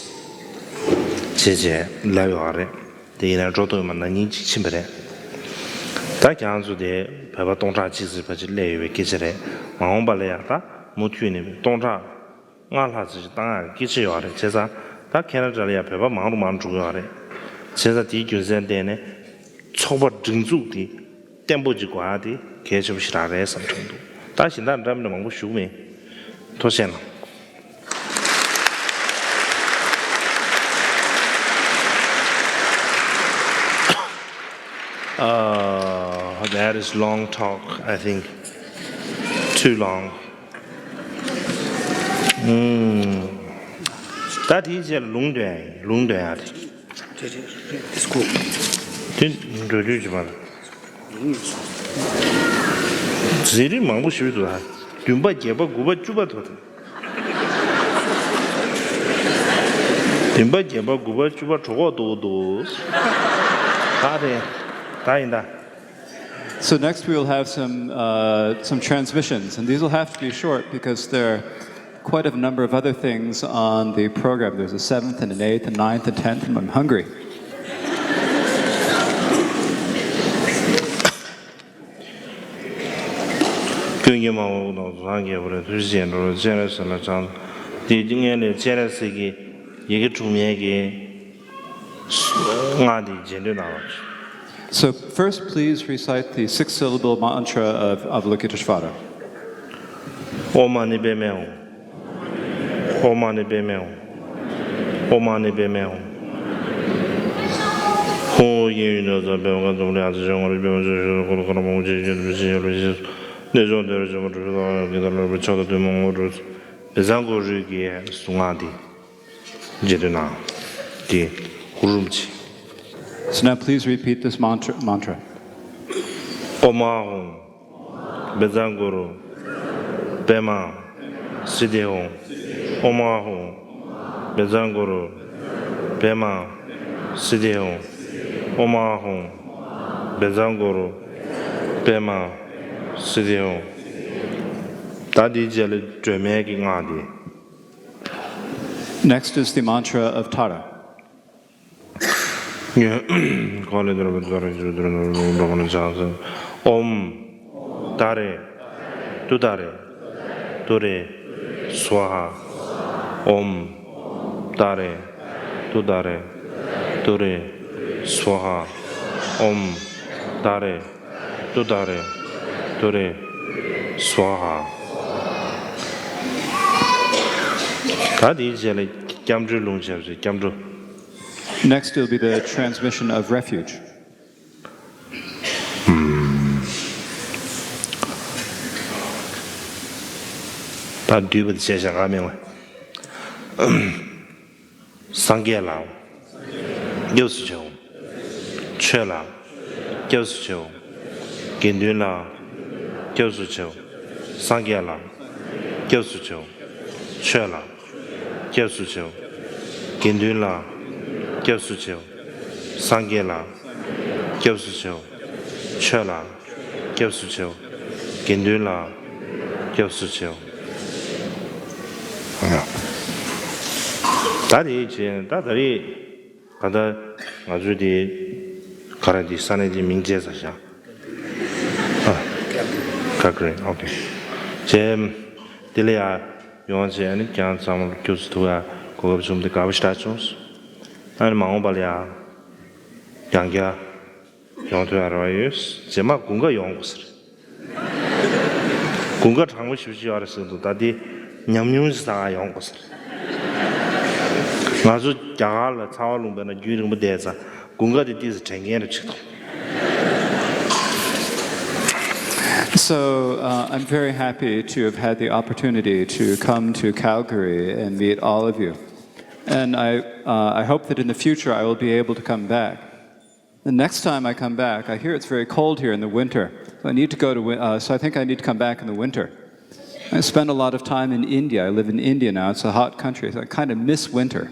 བྱས་བྱས་ལབ་ཡོད་རེད། དེ་ཡིན་ན་འགྲོ་ཐུབ་ཡོད་མ་ན་ནིང་ཅིག་ཕྱིན་པ་རེད། ད་ཁྱེད་རང་ཚོ་དེ་བོད་པ་སྟོང་ཕྲག་གཅིག་ཙམ་ཕལ་ཆེར་སླེབས་ཡོད་པའི་སྐད་ཆ་རེད། མ་འོངས་པ་ལ་ཡང་ད་མུ་མཐུད་ནས་སྟོང་ཕྲག་སྔར་ལྷག་ཙམ་ཞིག་བཏང་ཡག་གི་སྐད་ཆ་ཡོད་རེད། བྱས་ཙང་ད་ཁེ་ན་ཌ་ལ་ཡང་བོད་པ་མང་རུ་མང་རུ་འགྲོ་གི་ཡོད་རེད། བྱས་ཙང་དེའི་རྒྱུ་མཚན་བརྟེན་ནས་ཚོགས་པ་སྒྲིག་འཛུགས་དེ་བརྟན་པོ་ཅིག་དགོས་ཡག་དེ་གལ་ཆེན་པོ་ཞེ་དྲག་རེད་བསམ་དྲན་འདུག་ད་གཞན་དག་འདྲ་མི་འདྲ་མང་པོ་ཞུ་གི་མེད། ཐུགས་རྗེ་གནང་། Uh, that is long talk, I think. Too long. ད་དེའི་རྗེས་ལ་ལུང་འདོན་ཡ་ཡིན། ལུང་འདོན་ཡ་རེད། དེ་འགྲོ་དུས་ཀྱི་བར། ཟས་རིགས་མང་པོ་ཞིག་འདུག་ད། བདུན་པ་བརྒྱད་པ་དགུ་པ་བཅུ་པ་དོ་དང་། བདུན་པ་བརྒྱད་པ་དགུ་པ་བཅུ་པ་གྲོད་ཁོག་ལྟོགས་འདུག་ད་རེད། ད་ཡིན་ད། So next we'll have some uh, some transmissions, and these will have to be short because there are quite a number of other things on the program. There's a seventh and an eighth and ninth and tenth, and I'm hungry. ཀུན་མཁྱེན་མ་འོག་དང་རང་རྒྱལ་པོ་རེད། ཐུགས་རྗེ་ཆེ་འགྲོ་རེད། སྤྱན་རས་གཟིགས་ལ་བྱང་། དེ་སྔོན་ལས་སྤྱན་རས་གཟིགས་ཀྱི་ཡི་གེ་དྲུག་མའི་གི་སྔགས་འདི་རྗེས་ཟློས་གནང་བ། So first, please recite the six-syllable mantra of Avalokiteshvara. ཨོཾ་མ་ཎི་པདྨེ་ཧཱུྃ། ཨོཾ་མ་ཎི་པདྨེ་ཧཱུྃ། ཨོཾ་མ་ཎི་པདྨེ་ཧཱུྃ། ཧཱུྃ་ཧོ་ཡེ་ཡུན་ནོ་ཛ་བེ་ཝ་ག་ཛོ་ལི་ཨ་ཙི་ཇོ་ངོ་རི་བེ་མ་ཇོ་ཤོ་ཁོ་ལོ་ཁོ་ལོ་མོ་ཇེ་ཇེ་རུ་ཇེ་ཡོ་རུ་ཇེ་སུ་ནེ་ཇོ་དེ་རུ་ཇོ་མོ་རུ་ཤོ་ད་གི་ད་ལོ་རུ་ཆོ་ད་དུ་མོ་ངོ་རུ་བེ་ཛ་གོ་རུ་གི་སུ་ང་དི་ཇེ་དུ་ན་དི་ཧུ་རུམ་ཆི། So now please repeat this mantra. Mantra. ཨོཾ་ཨཱཿཧཱུྃ། བཛྲ་གུ་རུ་པདྨ་སིདྡྷི་ཧཱུྃ། ཨོཾ་ཨཱཿཧཱུྃ། བཛྲ་གུ་རུ་པདྨ་སིདྡྷི་ཧཱུྃ། ཨོཾ་ཨཱཿཧཱུྃ། བཛྲ་གུ་རུ་པདྨ་སིདྡྷི་ཧཱུྃ། ད་འདིའི་རྗེས་ལ་སྒྲོལ་མའི་གི་སྔགས་འདི། Next is the mantra of Tara. ཁོང་ལས་དོན་པ་ཚོ་རང་ཚོ་དོན་པ་འགྲོ་མ་ན་ཆགས་སོ། ཨོཾ་ཏཱ་རེ་ཏུཏྟཱ་རེ་ཏུ་རེ་སྭཱ་ཧཱ། ཨོཾ་ཏཱ་རེ་ཏུཏྟཱ་རེ་ཏུ་རེ་སྭཱ་ཧཱ། ཨོཾ་ཏཱ་རེ་ཏུཏྟཱ་རེ་ཏུ་རེ་སྭཱ་ཧཱ། ད་དེའི་རྗེས་ལ་སྐྱབས་འགྲོའི་ལུང་བྱས་པ་ཞིག་སྐྱབས་འགྲོ། Next will be the transmission of refuge. ད་བསྡུས་པ་དེ་བྱས་བཞག་ག་མེད་པ། སངས་རྒྱས་ལ་སྐྱབས་སུ་མཆིའོ། ཆོས་ལ་སྐྱབས་སུ་མཆིའོ། དགེ་འདུན་ལ་སྐྱབས་སུ་མཆིའོ། སངས་རྒྱས་ལ་སྐྱབས་སུ་མཆིའོ། ཆོས་ལ་སྐྱབས་སུ་མཆིའོ། དགེ་འདུན་ལ་སྐྱབས་སུ་མཆིའོ། སངས་རྒྱས་ལ་སྐྱབས་སུ་མཆིའོ། ཆོས་ལ་སྐྱབས་སུ་མཆིའོ། དགེ་འདུན་ལ་སྐྱབས་སུ་མཆིའོ། ད་དེ་བྱས་ད་ད་རེས་ག་ད་ང་ཚོའི་དེ་ག་རེ་དེ་ས་གནས་དེ་མིང་བརྗེས་ཚར་ཤག་ཨ། ཀ་ཀ་རེ། ཨོ་ཁེ། བྱས། དེ་ལ་ཡ་ཡོང་བྱས་ནི་ཀྱང་ཚང་མ་སྐྱོབ་ཚུལ་ཐུག་ཡ་གོ་སྐབས་བྱུང་སྟེ་དགའ་པོ་ཞེ་དྲག་བྱུང་སོང་། ཨ་ནི་མ་འོངས་པ་ལ་ཡ་ཡང་བསྐྱར་ཡོང་ཐུབ་ཡ་རེ་བ་ཡོད། རྗེས་མ་དགུན་ཁ་ཡོང་དགོས་ཟེར། དགུན་ཁ་གྲང་མོ་ཞེ་པོ་ཅིག་ཡོད་རེད་ཟེར་འདུག་ད་དེ་ཉམས་མྱོང་ཞིག་བསགས་ཡ་ཡོང་དགོས་ཟེར། ང་ཚོ་རྒྱ་གར་ལ་ཚ་བ་ལུང་པའི་ནང་རྒྱུན་རིང་པོ་བསྡད་ཙང་དགུན་ཁ་དེ་ཏོག་ཙམ་དྲན་མཁན་རེ་ཆགས་འདུག So uh, I'm very happy to have had the opportunity to come to Calgary and meet all of you. And I, uh, I hope that in the future I will be able to come back. The next time I come back, I hear it's very cold here in the winter. So I need to go to, win- uh, so I think I need to come back in the winter. I spend a lot of time in India. I live in India now. It's a hot country. So I kind of miss winter.